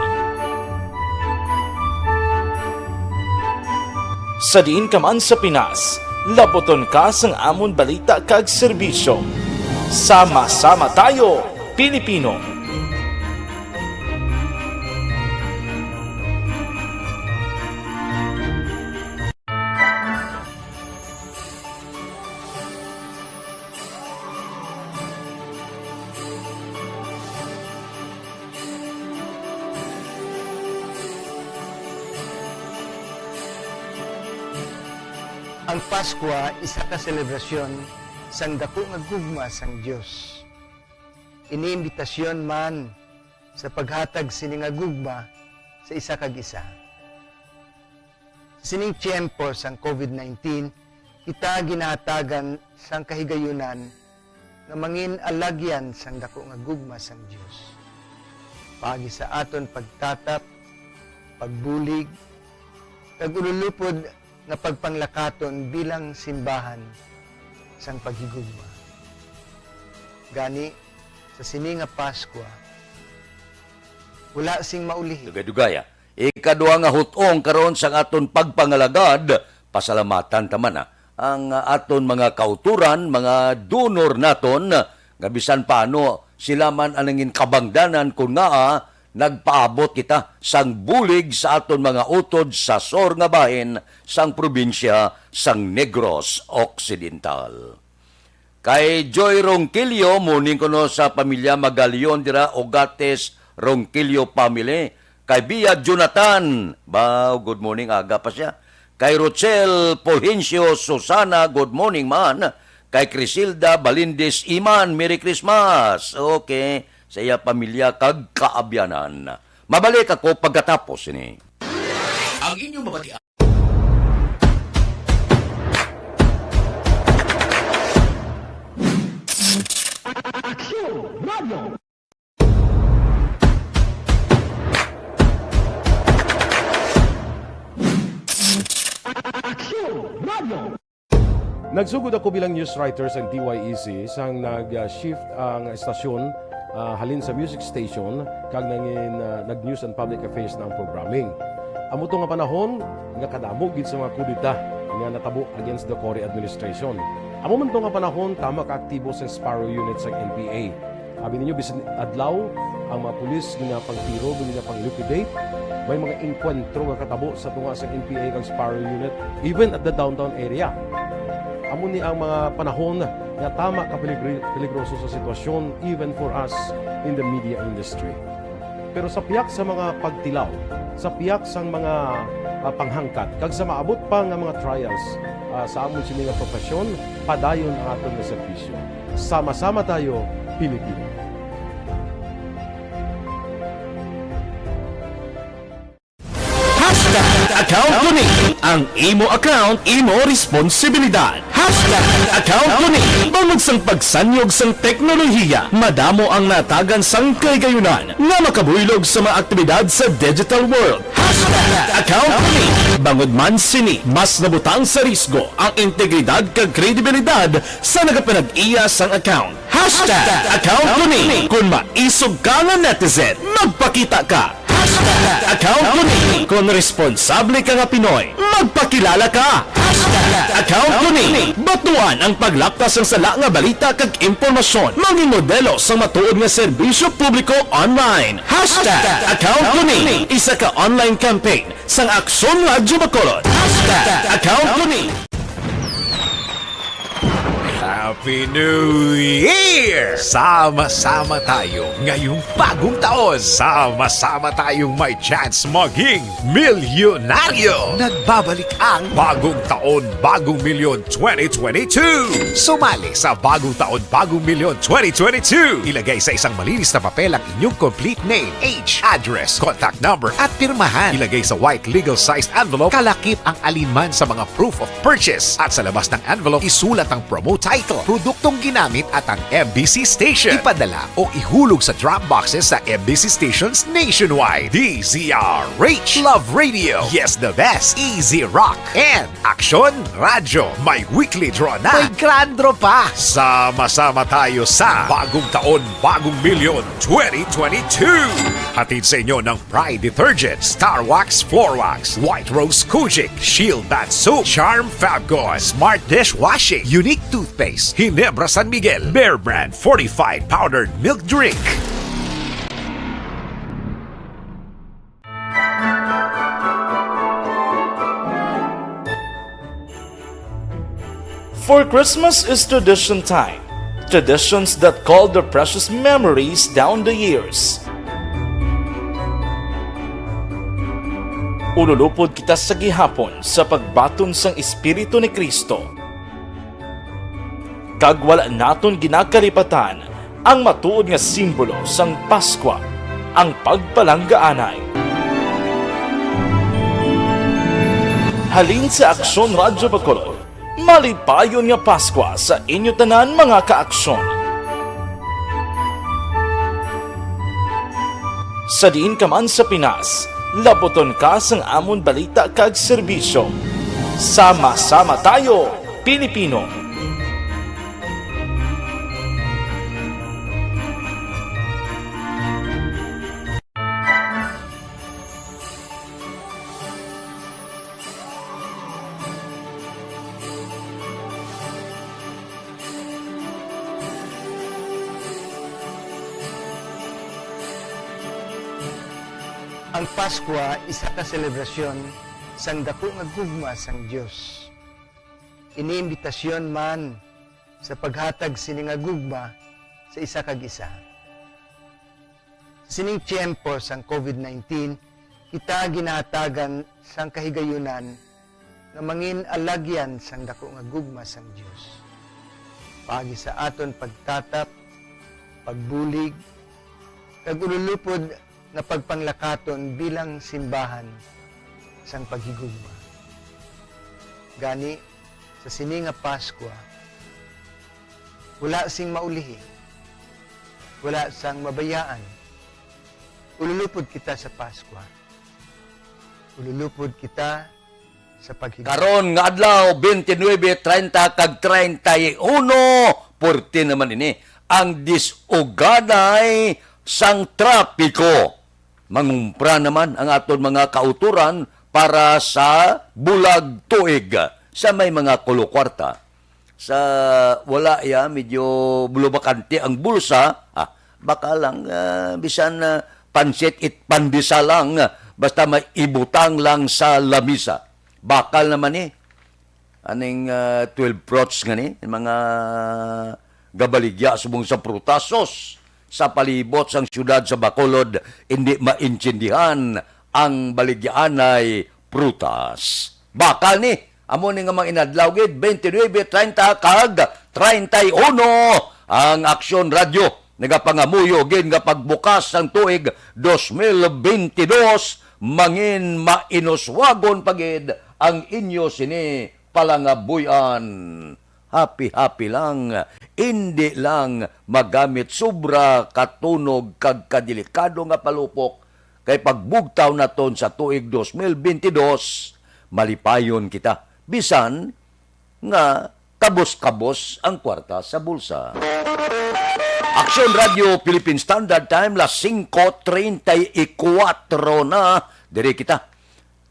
Sa diin ka man sa Pinas, laputon ka sang amon balita kag serbisyo. Sama-sama tayo, Pilipino! Ang Paskwa isa ka selebrasyon sang daku nga gugma sang Dios. Ini imbitasyon man sa paghatag sini nga gugma sa isa kag isa. Sa sining tiyempo sang COVID nineteen, kita ginahatagan sang kahigayunan nga mangin alagyan sang daku nga gugma sang Dios, paagi sa aton pagtatap, pagbulig, kag ululupod nga pagpanglakaton bilang simbahan sang paghigugma. Gani, sa sini nga Paskwa, wala sing maulihi. Dugay-dugaya. Ikaduha nga hutong karon sang aton pagpangalagad, pasalamatan ta man, ah, ang, ah, aton mga kautoran, mga donor naton, nga bisan paano sila man ang nangin kabangdanan kon ngaa nagpaabot kita sang bulig sa aton mga utod sa sur nga bahin sang probinsya sang Negros Occidental. Kay Joy Ronquillo, morning kuno sa pamilya Magalion dira, Ogates Ronquillo family. Kay Bia Jonathan, ba, good morning, aga pa siya. Kay Rochelle Fulgencio Susana, good morning man. Kay Crisilda Balindis Iman, Merry Christmas. Okay, sa iya pamilya kag kaabyanan. Mabalik ako pagkatapos ini. Ang inyong mabatian. Aksyon Radio. Aksyon Radio. Nagsugod ako bilang news writer sa D Y E C sang nag-shift ang estasyon, ah, halin sa music station kag nangin, ah, nag-news and public affairs na ang programming. Amo to nga panahon nga kadamo gid sa mga kudeta nga natabo against the Cory administration. Amo man to nga panahon tama ka aktibo sa Sparrow Unit sa N P A. Abi ninyo, bisan adlaw, ang mga pulis ginapangtiro, ginapang-liquidate. May mga engkwentro nga katabo sa tunga sa N P A kag Sparrow Unit, even at the downtown area. Amo ni ang mga panahon nga tama ka peligri-, peligroso sa sitwasyon, even for us in the media industry. Pero sa piyak sa mga pagtilaw, sa piyak sang mga, ah, panghangkat, kag sa maabot pa nga mga trials, ah, sa amon sini nga profesyon, padayon ang aton nga serbisyo. Sama-sama tayo, Pilipino. Account ko ni. Ang imo account, imo responsibilidad. Hashtag account ko ni. Bangod sang pagsanyog sang teknolohiya, madamo ang natagan sang kahigayunan nga makabuylog sa mga aktibidad sa digital world. Hashtag account ko ni. Bangod man sini, mas nabutang sa risgo ang integridad kag kredibilidad sa nagapanag-iya sang account. Hashtag account ko ni. Kung maisog ka nga netizen, magpakita ka. Hashtag account ko ni. Kung responsable ka nga Pinoy, magpakilala ka. Hashtag account ko ni. Batuan ang paglapkas sang sala nga balita kag impormasyon. Mangin modelo sang matuod nga serbisyo publiko online. Hashtag account ko ni. Isa ka online campaign sang Aksyon Radyo Bacolod. Hashtag account ko ni. Happy New Year! Sama-sama tayo ngayong bagong taon. Sama-sama tayong may chance maging milyonaryo. Nagbabalik ang Bagong Taon, Bagong Milyon twenty twenty-two. Sumali sa Bagong Taon, Bagong Milyon twenty twenty-two. Ilagay sa isang malinis na papel ang inyong complete name, age, address, contact number, at pirmahan. Ilagay sa white legal sized envelope, kalakip ang alinman sa mga proof of purchase. At sa labas ng envelope, isulat ang promo title, produktong ginamit at ang M B C station. Ipadala o ihulog sa drop boxes sa M B C stations nationwide. D Z R H, Love Radio. Yes, the best. Easy Rock. And Aksyon Radyo. May weekly draw na. May grand draw pa. Sama-sama tayo sa Bagong Taon, Bagong Milyon twenty twenty-two. Hatid sa inyo ng Pride Detergent, Star Wax Floor Wax, White Rose Kojic, Shield Bath Soap, Charm Fabcon, Smart Dishwashing, Unique Toothpaste, Ginebra San Miguel, Bear Brand Fortified Powdered Milk Drink. For Christmas is tradition time. Traditions that call the precious memories down the years. Ululupod kita sa gihapon sa pagbaton sang Espiritu ni Cristo. Kag wala naton ginakalipatan ang matuod nga simbolo sang Paskwa, ang pagpalanggaanay. Halin sa Aksyon Radyo Bacolod, malipayon nga Paskwa sa inyo tanan, mga ka-aksyon. Sa diin ka man sa Pinas, labuton ka sang amon balita kag serbisyo. Sama-sama tayo, Pilipino! Ang Paskwa isa ka selebrasyon sang daku nga gugma sang Dios. Ini imbitasyon man sa paghatag sini nga gugma sa isa kag isa. Sa sining tiyempo sang covid nineteen, kita ginahatagan sang kahigayunan nga mangin alagyan sang daku nga gugma sang Dios, paagi sa aton pagtatap, pagbulig, kag ululupod nga pagpanglakaton bilang simbahan sang paghigugma. Gani, sa sini nga Paskwa, wala sing maulihi, wala sang mabayaan. Ululupod kita sa Paskwa. Ululupod kita sa paghig- Karon nga adlaw, twenty-nine, treinta, kag treinta y uno, purti naman ini ang disuganay sang trapiko. Mangumpra naman ang aton mga kautoran para sa bulag tuig sa may mga kuluwarta. Sa wala ya, medyo bulubakante ang bulsa, ah, baka lang, ah, bisan, ah, pansit it pandesal lang, ah, basta may ibutang lang sa lamisa. Bakal naman ni, aning, ah, twelve fruits nga ni, mga gabaligya subong sa prutasos sa palibot sang siyudad sa Bacolod, hindi maintindihan ang baligyaanay prutas. Bakal ni, amo ni nga mga inadlaw gid, twenty-nine, treinta kag treinta y uno, ang Aksyon Radyo nagapangamuyo gid nga pagbukas sang tuig dos mil bentidós, Mangin mainuswagon pa gid ang inyo sini palangabuy-an. Happy-happy lang, indi lang magamit sobra katunog kag kadelikado nga palupok, kay pagbugtaw naton sa tuig dos mil bentidós, malipayon kita. Bisan nga kabos-kabos ang kwarta sa bulsa. Aksyon Radio Philippine Standard Time, las singko treinta y cuatro na. Diri kita.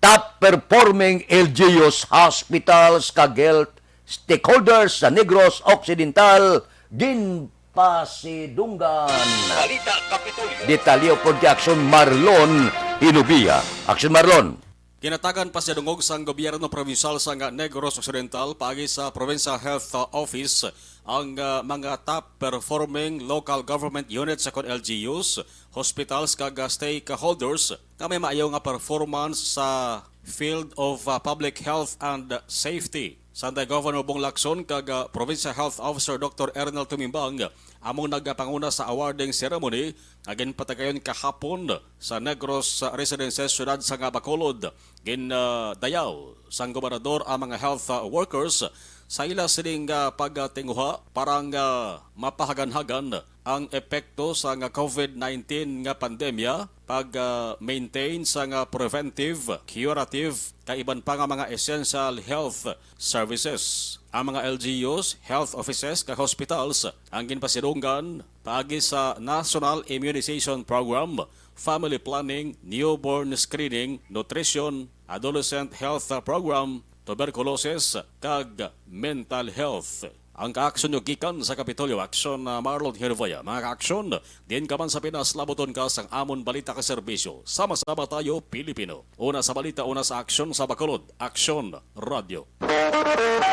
Top performing L G Us, hospitals, kag health stakeholders sa Negros Occidental ginpasidunggan. Balita Kapitolyo. Detalye upod kay Aksyon Marlon Hinubia. Aksyon Marlon. Ginatagan pasidungog sang gobyerno provincial sang Negros Occidental paagi sa Provincial Health, uh, Office ang, uh, mga top performing local government units sa kon L G Us, hospitals kag, uh, stakeholders nga may maayo nga performance sa field of, uh, public health and safety. Sa Governor Bong Lacson kag, uh, Provincial Health Officer Doctor Ernel Tumimbang, amo nagapanguna sa awarding ceremony nga ginpatigayon kahapon sa Negros Residences, siyudad sang Bacolod. Gin, ah, dayaw sang gobernador ang mga health, ah, workers sa ila sining, ah, pagtinguha para nga mapahaganhagan ang epekto sang covid nineteen nga pandemya, pag, ah, maintain sang preventive, curative, kag iban pa nga mga essential health services. Ang mga L G Us, health offices, kag hospitals ang ginpasidunggan paagi sa National Immunization Program, family planning, newborn screening, nutrition, adolescent health program, tuberculosis, kag mental health. Ang kaaksyon nyo gikan sa Kapitolyo Aksyon, ah, Marlon Hervaya. Mga kaaksyon, diin ka man sa Pinas, labuton ka sang amon balita kag serbisyo. Sama-sama tayo, Pilipino. Una sa balita, una sa aksyon sa Bacolod. Aksyon Radio.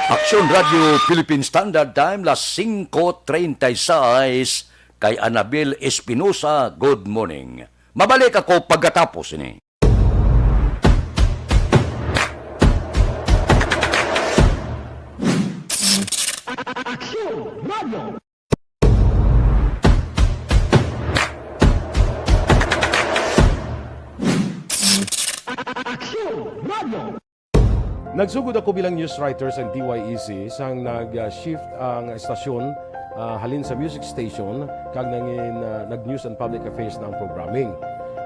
Aksyon Radio Philippine Standard Time, las singko treinta y seis. Kay Anabel Espinosa, good morning. Mabalik ako pagkatapos ini. Aksyon Radio. Aksyon Radio. Nagsugod ako bilang news writer sa D Y E C sang nag-shift ang estasyon, ah, halin sa music station kag nangin, ah, nag-news and public affairs na ang programming.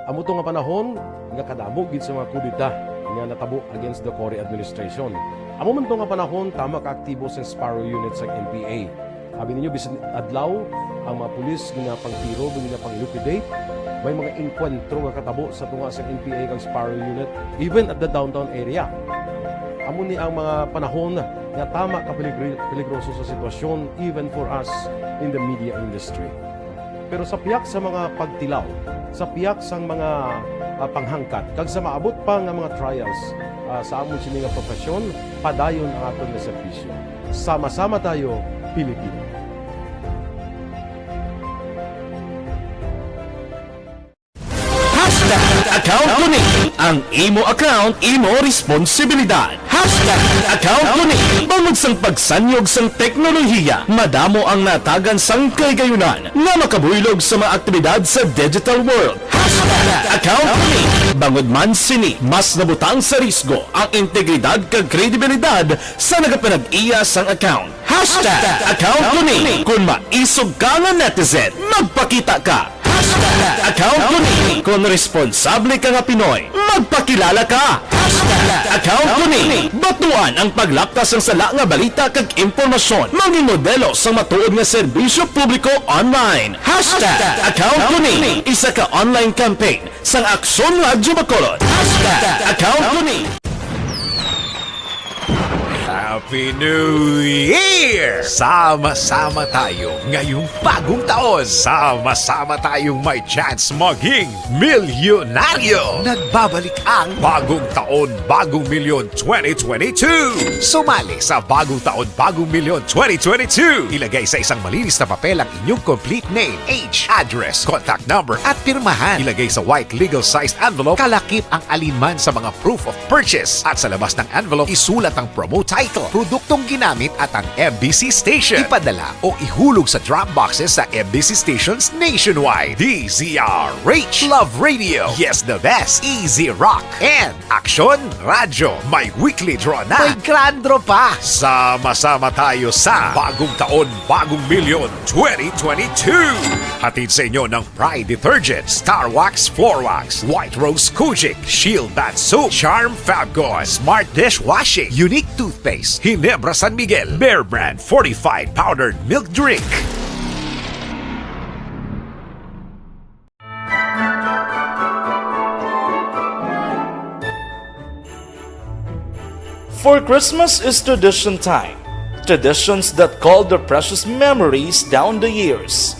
Amo to nga panahon nga kadamo gid sa mga kudeta nga natabo against the Cory administration. Amo man to nga panahon, tama ka aktibo sa Sparrow Unit sang N P A. Abi ninyo, bisan adlaw, ang mga pulis ginapangtiro, ginapang-liquidate. May mga engkwentro nga katabo sa tunga sa N P A kag Sparrow Unit, even at the downtown area. Amo ni ang mga panahon nga tama ka peligri-, peligroso sa sitwasyon, even for us in the media industry. Pero sa pihak sa mga pagtilaw, sa pihak sang mga, ah, panghangkat, kag sa maabot pa nga mga trials, ah, sa amon sini nga profesyon, padayon ang aton nga serbisyo. Sama-sama tayo, Pilipino. Hashtag account ko ni. Ang imo account, imo responsibilidad. Hashtag account ko ni. Bangod sang pagsanyog sang teknolohiya, madamo ang natagan sang kahigayunan nga makabuylog sa mga aktibidad sa digital world. Hashtag account ko ni. Bangod man sini, mas nabutang sa risgo ang integridad kag kredibilidad sa nagapanag-iya sang account. Hashtag account ko ni. Kung maisog ka nga netizen, magpakita ka. Hashtag account ko ni. Kung responsable ka nga Pinoy, magpakilala ka. Hashtag account ko ni. Batuan ang paglapkas sang sala nga balita kag impormasyon. Maging modelo sang matuod nga serbisyo publiko online. Hashtag account ko ni. Isa ka online campaign sang Aksyon Radyo Bacolod. Hashtag account ko ni. Happy New Year! Sama-sama tayo ngayong bagong taon. Sama-sama tayong may chance maging milyonaryo. Nagbabalik ang Bagong Taon, Bagong Milyon twenty twenty-two. Sumali sa Bagong Taon, Bagong Milyon twenty twenty-two. Ilagay sa isang malinis na papel ang inyong complete name, age, address, contact number, at pirmahan. Ilagay sa white legal-sized envelope, kalakip ang alinman sa mga proof of purchase. At sa labas ng envelope, isulat ang promo title. Produktong ginamit at ang M B C station. Ipadala o ihulog sa drop boxes sa M B C stations nationwide. D Z R H, Love Radio, Yes the Best, Easy Rock, and Aksyon Radyo. May weekly draw na. May grand draw pa. Sama-sama tayo sa Bagong Taon, Bagong Milyon twenty twenty-two. Hatid sa inyo ng Pride Detergent, Star Wax Floor Wax, White Rose Kojic, Shield Bath Soap, Charm Fabcon, Smart Dishwashing, Unique Toothpaste, Ginebra San Miguel, Bear Brand Fortified Powdered Milk Drink. For Christmas is tradition time. Traditions that call their precious memories down the years.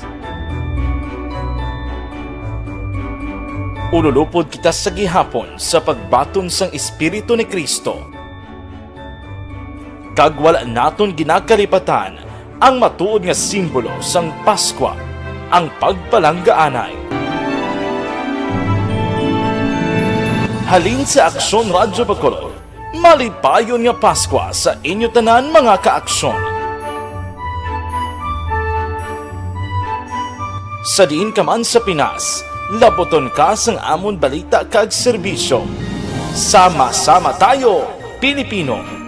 Ululupod kita sa gihapon sa pagbaton sang Espiritu ni Cristo. Kag wala naton ginakalipatan ang matuod nga simbolo sang Paskwa, ang pagpalanggaanay. Halin sa Aksyon Radyo Bacolod, malipayon nga Paskwa sa inyo tanan, mga ka-Aksyon. Sa diin ka man sa Pinas, laputon ka sang amon balita kag serbisyo. Sama-sama tayo, Pilipino!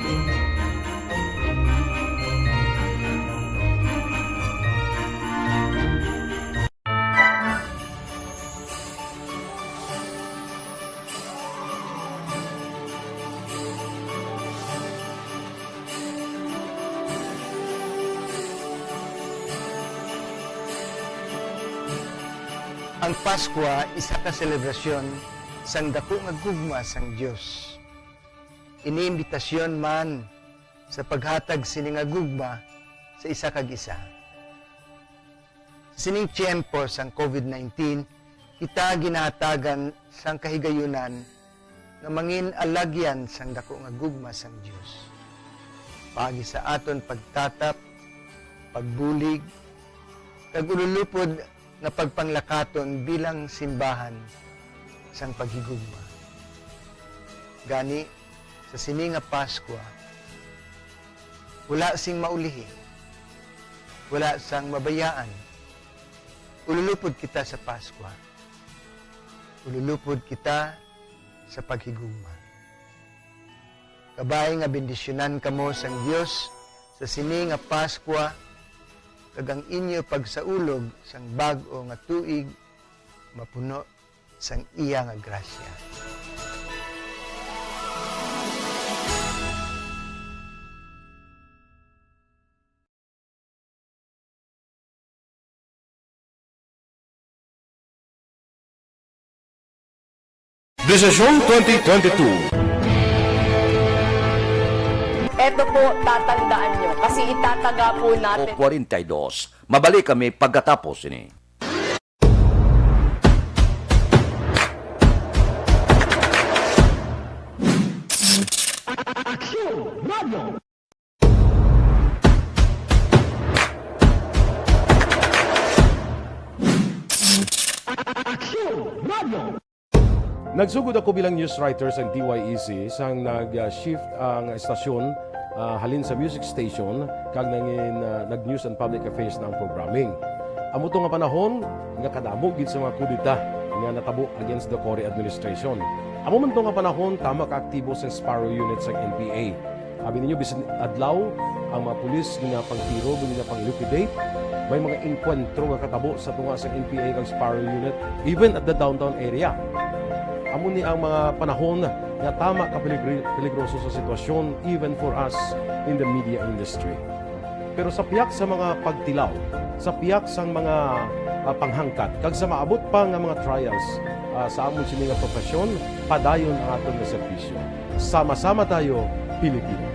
Ang Paskwa isa ka selebrasyon sang daku nga gugma sang Dios. Ini imbitasyon man sa paghatag sini nga gugma sa isa kag isa. Sa sining tiyempo sang COVID nineteen, kita ginahatagan sang kahigayunan nga mangin alagyan sang daku nga gugma sang Dios, paagi sa aton pagtatap, pagbulig, kag ululupod nga pagpanglakaton bilang simbahan sang paghigugma. Gani, sa sini nga Paskwa, wala sing maulihi, wala sang mabayaan. Ululupod kita sa Paskwa. Ululupod kita sa paghigugma. Kabay nga bendisyonan kamo sang Dios sa sini nga Paskwa, kag ang inyo pagsaulog sang bag-o nga tuig mapuno sang iya nga grasya. Desisyon twenty twenty-two. Eto po, tatandaan nyo, kasi itataga po natin. O kwarenta y dos. Mabalik kami pagkatapos ini. Nagsugod ako bilang news writer sa D Y E C sang nag-shift ang estasyon, ah, halin sa music station kag nangin, ah, nag-news and public affairs na ang programming. Amo to nga panahon nga kadamo gid sa mga kudeta nga natabo against the Cory administration. Amo man to nga panahon, tama ka aktibo sa Sparrow Unit sa N P A. Abi ninyo, bisan adlaw, ang mga pulis ginapangtiro, ginapang-liquidate. May mga engkwentro nga katabo sa tunga sa N P A kag Sparrow Unit, even at the downtown area. Amo ni ang mga panahon nga tama ka peligri-, peligroso sa sitwasyon, even for us in the media industry. Pero sa pihak sa mga pagtilaw, sa pihak sang mga, ah, panghangkat, kag sa maabot pa nga mga trials, ah, sa amon sini nga profesyon, padayon ang aton nga serbisyo. Sama-sama tayo, Pilipino.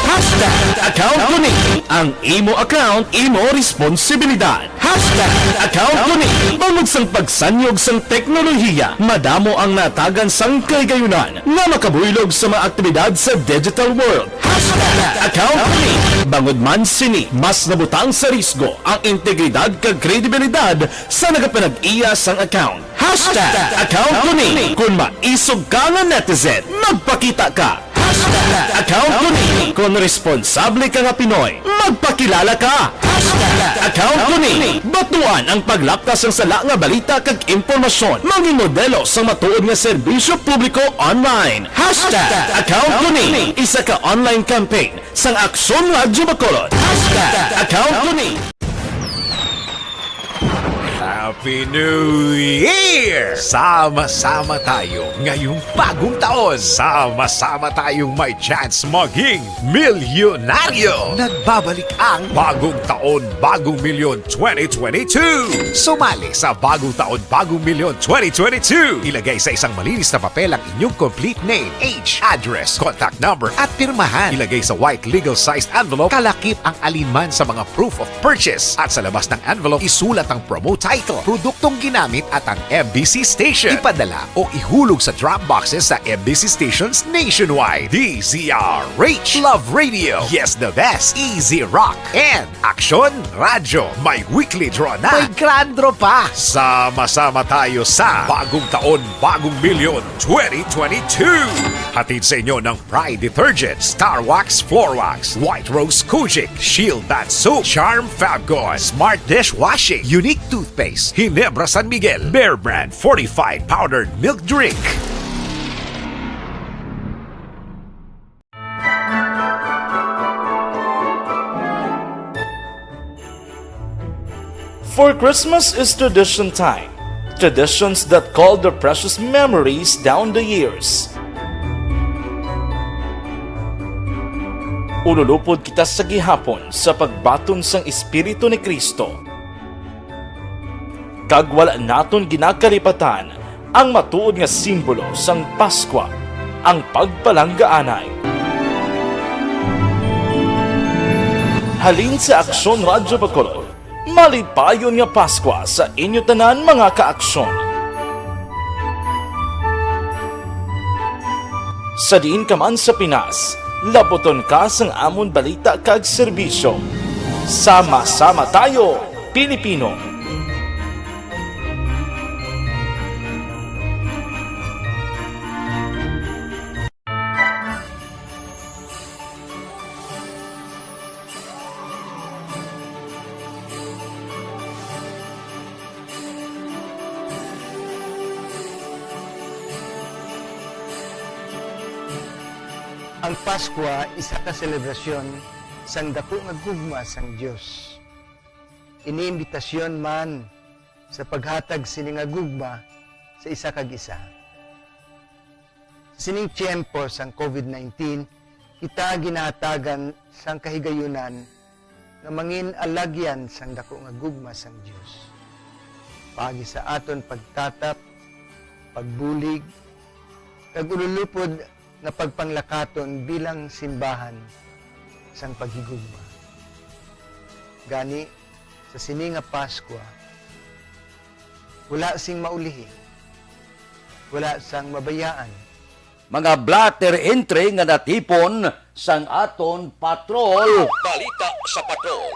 Hashtag account ko ni. Ang imo account, imo responsibilidad. Hashtag account ko ni. Bangod sang pagsanyog sang teknolohiya, madamo ang natagan sang kahigayunan nga makabuylog sa mga aktibidad sa digital world. Hashtag account ko ni. Bangod man sini, mas nabutang sa risgo ang integridad kag kredibilidad sa nagapanag-iya sang account. Hashtag account ko ni. Kung maisog ka nga netizen, magpakita ka. Hashtag account ko ni. Kung responsable ka nga Pinoy, magpakilala ka. Hashtag account ko ni. Batuan ang paglapkas sang sala nga balita kag impormasyon. Mangin modelo sang matuod nga serbisyo publiko online. Hashtag account ko ni. Isa ka online campaign sang Aksyon Radyo Bacolod. Hashtag account ko ni. Happy New Year! Sama-sama tayo ngayong bagong taon. Sama-sama tayong may chance maging milyonaryo. Nagbabalik ang Bagong Taon, Bagong Milyon twenty twenty-two. Sumali sa Bagong Taon, Bagong Milyon twenty twenty-two. Ilagay sa isang malinis na papel ang inyong complete name, age, address, contact number, at pirmahan. Ilagay sa white legal-sized envelope, kalakip ang alinman sa mga proof of purchase. At sa labas ng envelope, isulat ang promo title, produktong ginamit, at ang M B C station. Ipadala o ihulog sa drop boxes sa M B C stations nationwide. D Z R H, Love Radio, Yes the Best, Easy Rock, and Aksyon Radyo. May weekly draw na. May grand draw pa. Sama-sama tayo sa Bagong Taon, Bagong Milyon twenty twenty-two. Hatid sa inyo ng Pride Detergent, Star Wax Floor Wax, White Rose Kojic, Shield Bath Soap, Charm Fabcon, Smart Dishwashing, Unique Toothpaste, Ginebra San Miguel, Bear Brand Fortified Powdered Milk Drink. For Christmas is tradition time. Traditions that call the precious memories down the years. Ululupod kita sa gihapon sa pagbaton sang Espiritu ni Cristo. Kag wala naton ginakalipatan ang matuod nga simbolo sang Paskwa, ang pagpalanggaanay. Halin sa Aksyon Radyo Bacolod, malipayon nga Paskwa sa inyo tanan, mga ka-Aksyon. Sa diin ka man sa Pinas, labuton ka sang amon balita kag serbisyo. Sama-sama tayo, Pilipino! Ang Paskwa isa ka selebrasyon sang daku nga gugma sang Dios. Ini imbitasyon man sa paghatag sini nga gugma sa isa kag isa. Sa sining tiyempo sang covid nineteen, kita ginahatagan sang kahigayunan nga mangin alagyan sang daku nga gugma sang Dios, paagi sa aton pagtatap, pagbulig, kag ululupod nga pagpanglakaton bilang simbahan sang paghigugma. Gani, sa sini nga Paskwa, wala sing maulihi, wala sang mabayaan. Mga blotter entry nga natipon sang aton patrol. Balita sa patrol.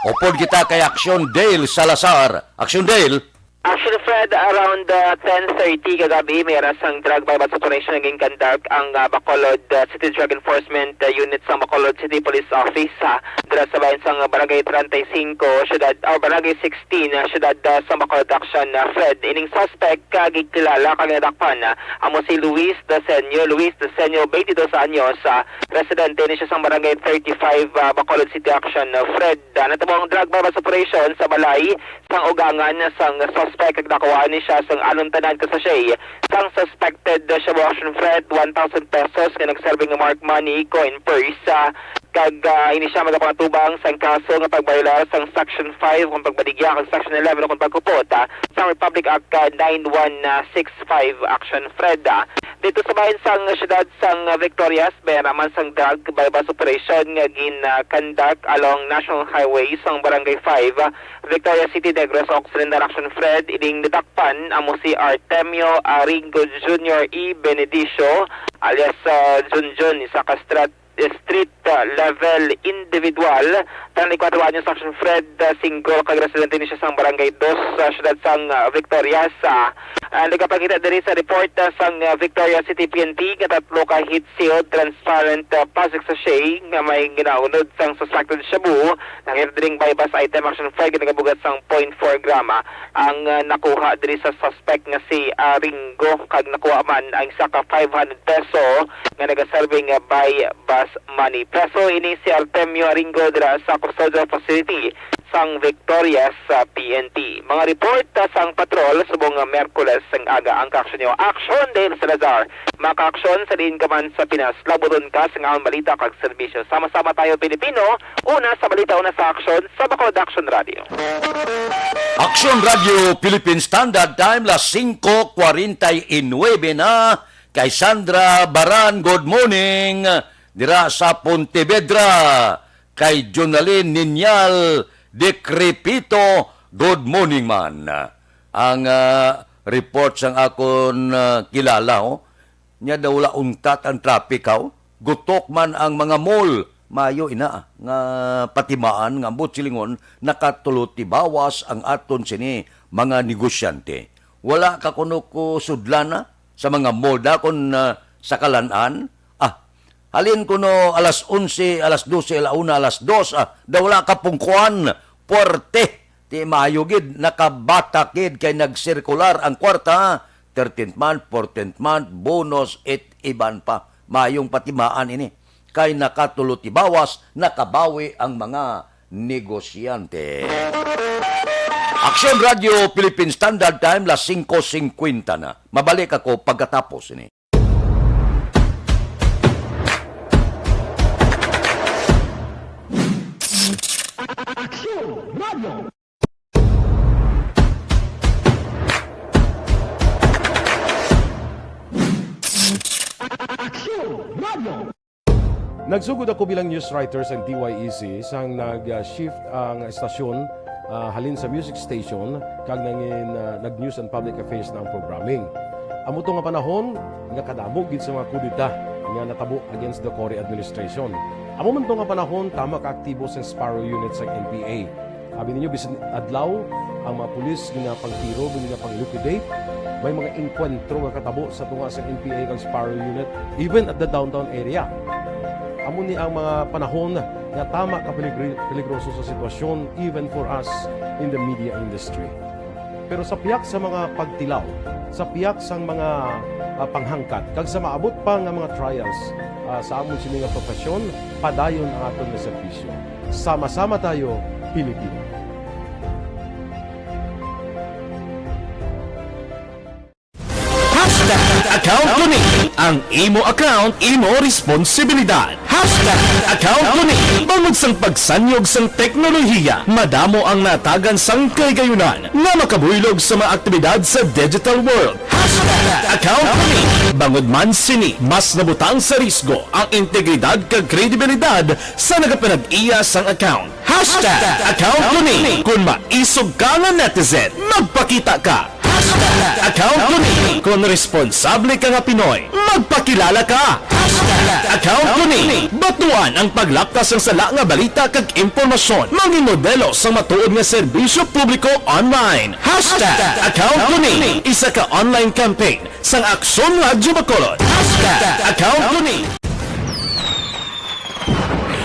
Upod kita kay Aksyon Dale Salazar. Aksyon Dale. Actually, Fred, around uh, ten thirty kagabi, may rasang drug buy-bust operation nga ginkandak ang uh, Bacolod uh, City Drug Enforcement uh, Unit sa Bacolod City Police Office uh, dira sa bayan sang Barangay thirty-five, siyudad, or Barangay sixteen, uh, siyudad uh, sa Bacolod Action, uh, Fred. Ining suspect uh, gikilala kag nadakpan uh, amo si Luis Dasenio. Luis Dasenio, twenty-two anyos, uh, residente ni siya sa Barangay thirty-five, uh, Bacolod City Action, uh, Fred. Uh, natabo ang drug buy-bust operation sa balay sang ugangan sang suspect kag nakuhaan ni siya sang alon tanan ka sachet sang suspected shabu action, Fred, one thousand pesos nga nagserbi nga marked money, coin purse, ah, kag, ah, ini siya magapangatubang sang kaso nga pagbayolar sang Section five kon pagbaligya kag Section eleven kon pagkupot, ah, sang Republic Act, ah, nine one six five action, Fred. Ah, dito sa bahin sang siyudad sang Victorias, may raman sang drug buy-bust operation nga gin, ah, conduct along National Highway sang Barangay five, ah, Victoria City, Negros Occidental, action, Fred. Ining nadakpan amo si Artemio Arigo Junior E Benedicio, alias, ah, Junjun, isa ka street, street, ah, level individual. Twenty-four anyos, Action Fred, ah, single kag residente ni siya sang Barangay Dos sa siyudad sang, ah, Victorias. Ah, ah, nagapakita diri sa report, ah, sang, ah, Victorias City P N P nga tatlo ka heat-sealed transparent, ah, plastic sachet nga may ginaunod sang suspected shabu. Nakita diri ang buy-bust item, Action Fred, nga nagabugat sang point four grama ang, ah, nakuha diri sa suspect nga si, ah, Ringo, kag nakuha man ang isa ka five hundred peso nga nagaserve nga buy-bust money. Preso ini si Artemio Aringo dira sa custodial facility sang Victorias sa P N P. Mga report, ah, sang patrol subong nga Miyerkules sang aga ang kaaksyon niyo. Aksyon, Dale Salazar. Makaaksyon sa diin ka man sa Pinas. Labuton ka sa nga balita kag serbisyo. Sama-sama tayo, Pilipino. Una sa balita, una sa aksyon, sa Bacolod Action Radio. Action Radio Philippine Standard Time, las singko kwarenta y nuebe na. Kay Sandra Baran, good morning. Dira sa Pontevedra. Kay Jonalyn Niñal Decrepito, good morning man. Ang, ah, report sang akon, ah, kilala, oh. Nya daw wala untat ang traffic, haw? Gutok man ang mga mall. Maayo ina nga patimaan nga ambot silingon nakatulo tibawas ang aton sini mga negosyante. Wala ka kuno ko sudlan na sa mga mall da kon, ah, sa kalan-an? Ah, halin kuno alas onse, alas dose, ala una, alas dos, ah, daw wala ka pungkuan. Puwerte. Ti maayo gid, nakabatak gid kay nagsirkular ang kwarta, thirteenth month, fourteenth month, bonus, it iban pa. Mayong patimaan ini. Kay nakatulo tibawas, nakabawi ang mga negosyante. Action Radio Philippine Standard Time, las singko singkwenta na. Mabalik ako pagkatapos ini. Aksyon Radio. Aksyon Radio. Nagsugod ako bilang news writer sang D Y E C sang nag-shift ang estasyon, ah, halin sa music station kag nangin, ah, nag-news and public affairs na ang programming. Amo to nga panahon nga kadamo gid sa mga kudeta nga natabo against the Cory administration. Amo man to nga panahon, tama ka aktibo sang Sparrow Unit sang N P A. Abi ninyo, bisan adlaw, ang mga pulis ginapangtiro, ginapang-liquidate. May mga engkwentro nga katabo sa tunga sa N P A kag Sparrow Unit, even at the downtown area. Amo ni ang mga panahon nga tama ka peligri-, peligroso sa sitwasyon, even for us in the media industry. Pero sa pihak sa mga pagtilaw, sa pihak sang mga, ah, panghangkat, kag sa maabot pa nga mga trials, ah, sa amon sini nga profesyon, padayon ang aton nga serbisyo. Sama-sama tayo, Pilipino. Hashtag account ko ni. Ang imo account, imo responsibilidad. Hashtag account ko ni. Bangod sang pagsanyog sang teknolohiya, madamo ang natagan sang kahigayunan nga makabuylog sa mga aktibidad sa digital world. Hashtag account ko ni. Bangod man sini, mas nabutang sa risgo ang integridad kag kredibilidad sa nagapanag-iya sang account. Hashtag account ko ni. Kung maisog ka nga netizen, magpakita ka. Hashtag account ko ni. Kung responsable ka nga Pinoy, magpakilala ka. Hashtag account ko ni. Batuan ang paglapkas sang sala nga balita kag impormasyon. Mangin modelo sang matuod nga serbisyo publiko online. Hashtag account ko ni. Isa ka online campaign sang Aksyon Radyo Bacolod. Hashtag account ko ni.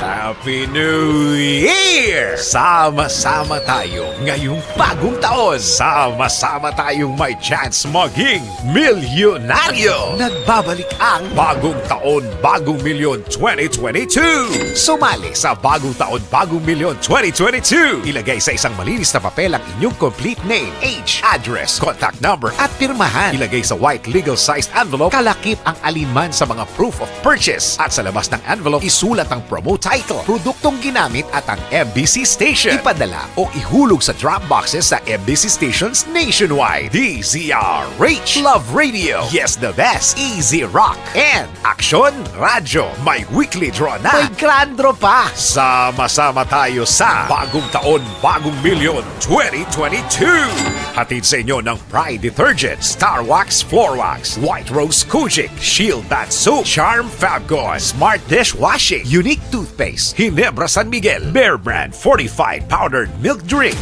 Happy New Year! Sama-sama tayo ngayong bagong taon. Sama-sama tayong may chance maging milyonaryo. Nagbabalik ang Bagong Taon, Bagong Milyon twenty twenty-two. Sumali sa Bagong Taon, Bagong Milyon twenty twenty-two. Ilagay sa isang malinis na papel ang inyong complete name, age, address, contact number, at pirmahan. Ilagay sa white legal sized envelope, kalakip ang alinman sa mga proof of purchase. At sa labas ng envelope, isulat ang promo title, produktong ginamit at ang M B C station. Ipadala o ihulog sa drop boxes sa M B C stations nationwide. D Z R H Love Radio, Yes the Best, Easy Rock, and Aksyon Radyo. May weekly draw na. May grand draw pa. Sama-sama tayo sa Bagong Taon, Bagong Milyon twenty twenty-two. Hatid sa inyo ng Pride Detergent, Star Wax Floor Wax, White Rose Kojic, Shield Bath Soap, Charm Fab Gone, Smart Dishwashing, Unique Toothpaste, Ginebra San Miguel, Bear Brand Fortified Powdered Milk Drink.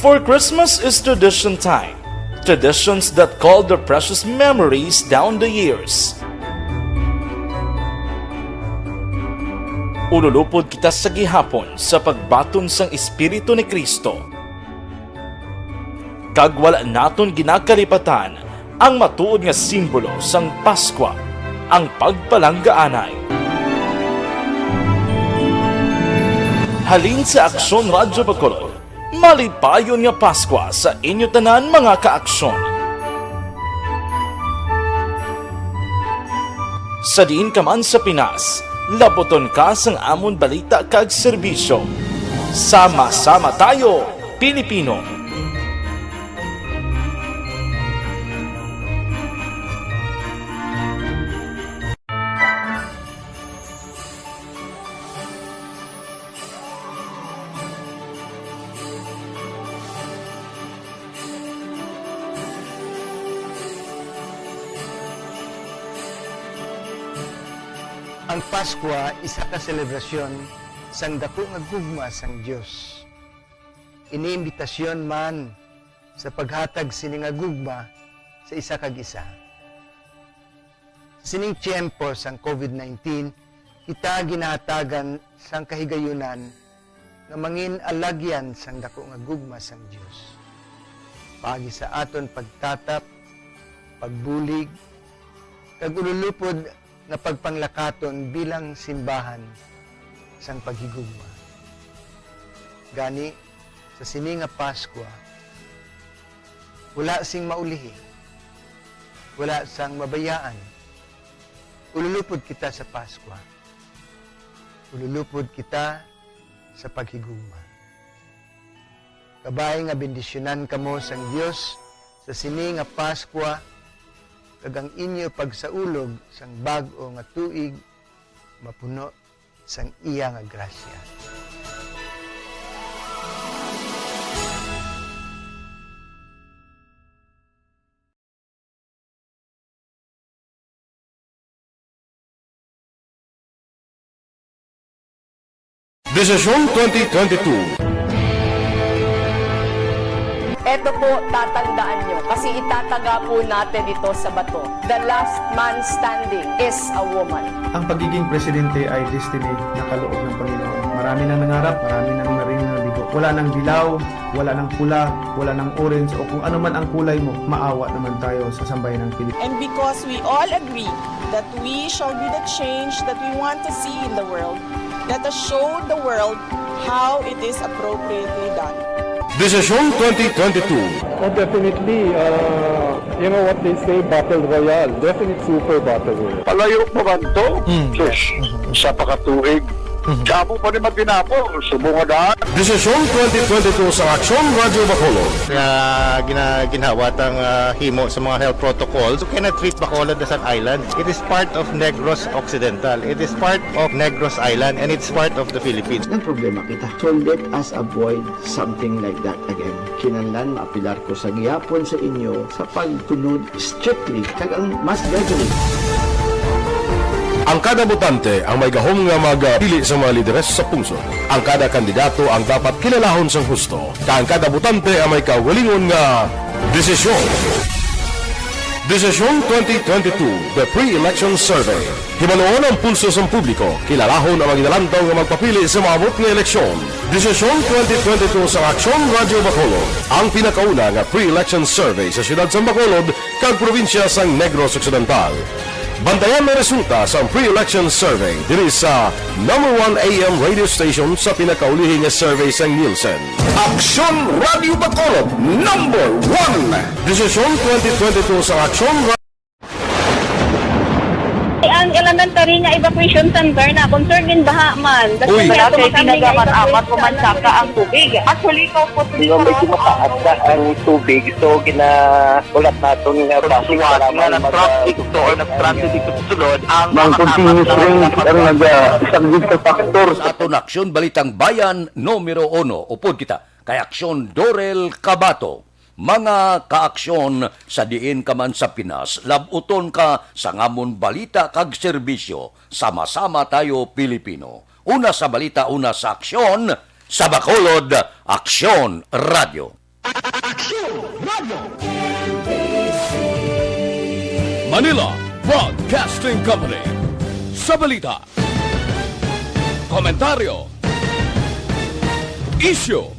For Christmas is tradition time. Traditions that call their precious memories down the years. Ululupod kita sa gihapon sa pagbaton sang Espiritu ni Cristo. Kag wala naton ginakalipatan ang matuod nga simbolo sang Paskwa, ang pagpalanggaanay. Halin sa Aksyon Radyo Bacolod, malipayon nga Paskwa sa inyo tanan, mga ka-Aksyon. Sa diin ka man sa Pinas, laputon ka sang amon balita kag serbisyo. Sama-sama tayo, Pilipino! Ang Paskwa isa ka selebrasyon sang daku nga gugma sang Dios. Ini imbitasyon man sa paghatag sini nga gugma sa isa kag isa. Sa sining tiyempo sang COVID nineteen, kita ginahatagan sang kahigayunan nga mangin alagyan sang daku nga gugma sang Dios, paagi sa aton pagtatap, pagbulig, kag ululupod nga pagpanglakaton bilang simbahan sang paghigugma. Gani, sa sini nga Paskwa, wala sing maulihi, wala sang mabayaan. Ululupod kita sa Paskwa. Ululupod kita sa paghigugma. Kabay nga bendisyonan kamo sang Dios sa sini nga Paskwa, kag ang inyo pagsaulog sang bag-o nga tuig mapuno sang iya nga grasya. Desisyon twenty twenty-two. Eto po, tatandaan nyo, kasi itataga po natin ito sa bato. The last man standing is a woman. Ang pagiging presidente ay destiny na kaloob ng Panginoon. Marami nang nangarap, marami nang narinig na bigo. Wala nang dilaw, wala nang pula, wala nang orange, o kung ano man ang kulay mo, maawa naman tayo sa sambayanang Pilipino. And because we all agree that we shall be the change that we want to see in the world, let us show the world how it is appropriately done. Desisyon twenty twenty-two. Oh, definitely, uh, you know what they say, battle royale. Definitely super battle royale. Palayo pa man to? Mm. Sus, Mhm. sa pakatuig. Mhm. Damo pa ni matinapol, subong nga daan. Desisyon twenty twenty-two sa Aksyon Radyo Bacolod. Nga gina-, ginhawa tang, ah, himo sa mga health protocols. You cannot treat Bacolod as an island. It is part of Negros Occidental. It is part of Negros Island, and it's part of the Philippines. Nagproblema kita. So let us avoid something like that again. Kinahanglan maapilar ko sa gihapon sa inyo sa pagsunod strictly kag ang mas deadly. Ang kada botante ang may gahom nga magpili sa mga lideres sa pungsod. Ang kada kandidato ang dapat kilalahon sang husto, kag ang kada botante ang may kaugalingon nga desisyon. Desisyon twenty twenty-two, The Pre-Election Survey. Hibaluon ang pulso sang publiko, kilalahon ang mga ginalantaw nga magpapili sa maabot nga eleksyon. Desisyon twenty twenty-two sa Aksyon Radyo Bacolod, ang pinakauna nga pre-election survey sa siyudad sang Bacolod kag probinsya sang Negros Occidental. Bantayan ang resulta sang pre-election survey diri sa number one A M radio station sa pinakaulihi nga survey sang Nielsen. Aksyon Radyo Bacolod, number one. Desisyon twenty twenty-two sa Aksyon Ra- Ay, Ang elementary nga evacuation center na concern din baha man. Uy. Wala kay pinagaman amat o mansaka ang tubig. Actually, ikaw po, medyo mataas na ang tubig, so ginaulat naton nga basi nga nag-traffic to or nag-transit dito sa sulod ang mga continuous rain ang nag-, ah, isang big factor. Sa aton aksyon, Balitang Bayan, numero uno. Upod kita kay Aksyon Dorel Cabato. Mga kaaksyon, sa diin ka man sa Pinas, lab-uton ka sang amon balita kag serbisyo. Sama-sama tayo, Pilipino. Una sa balita, una sa aksyon, sa Bacolod, Aksyon Radio. Aksyon Radio. Manila Broadcasting Company. Sa balita, komentaryo, isyu,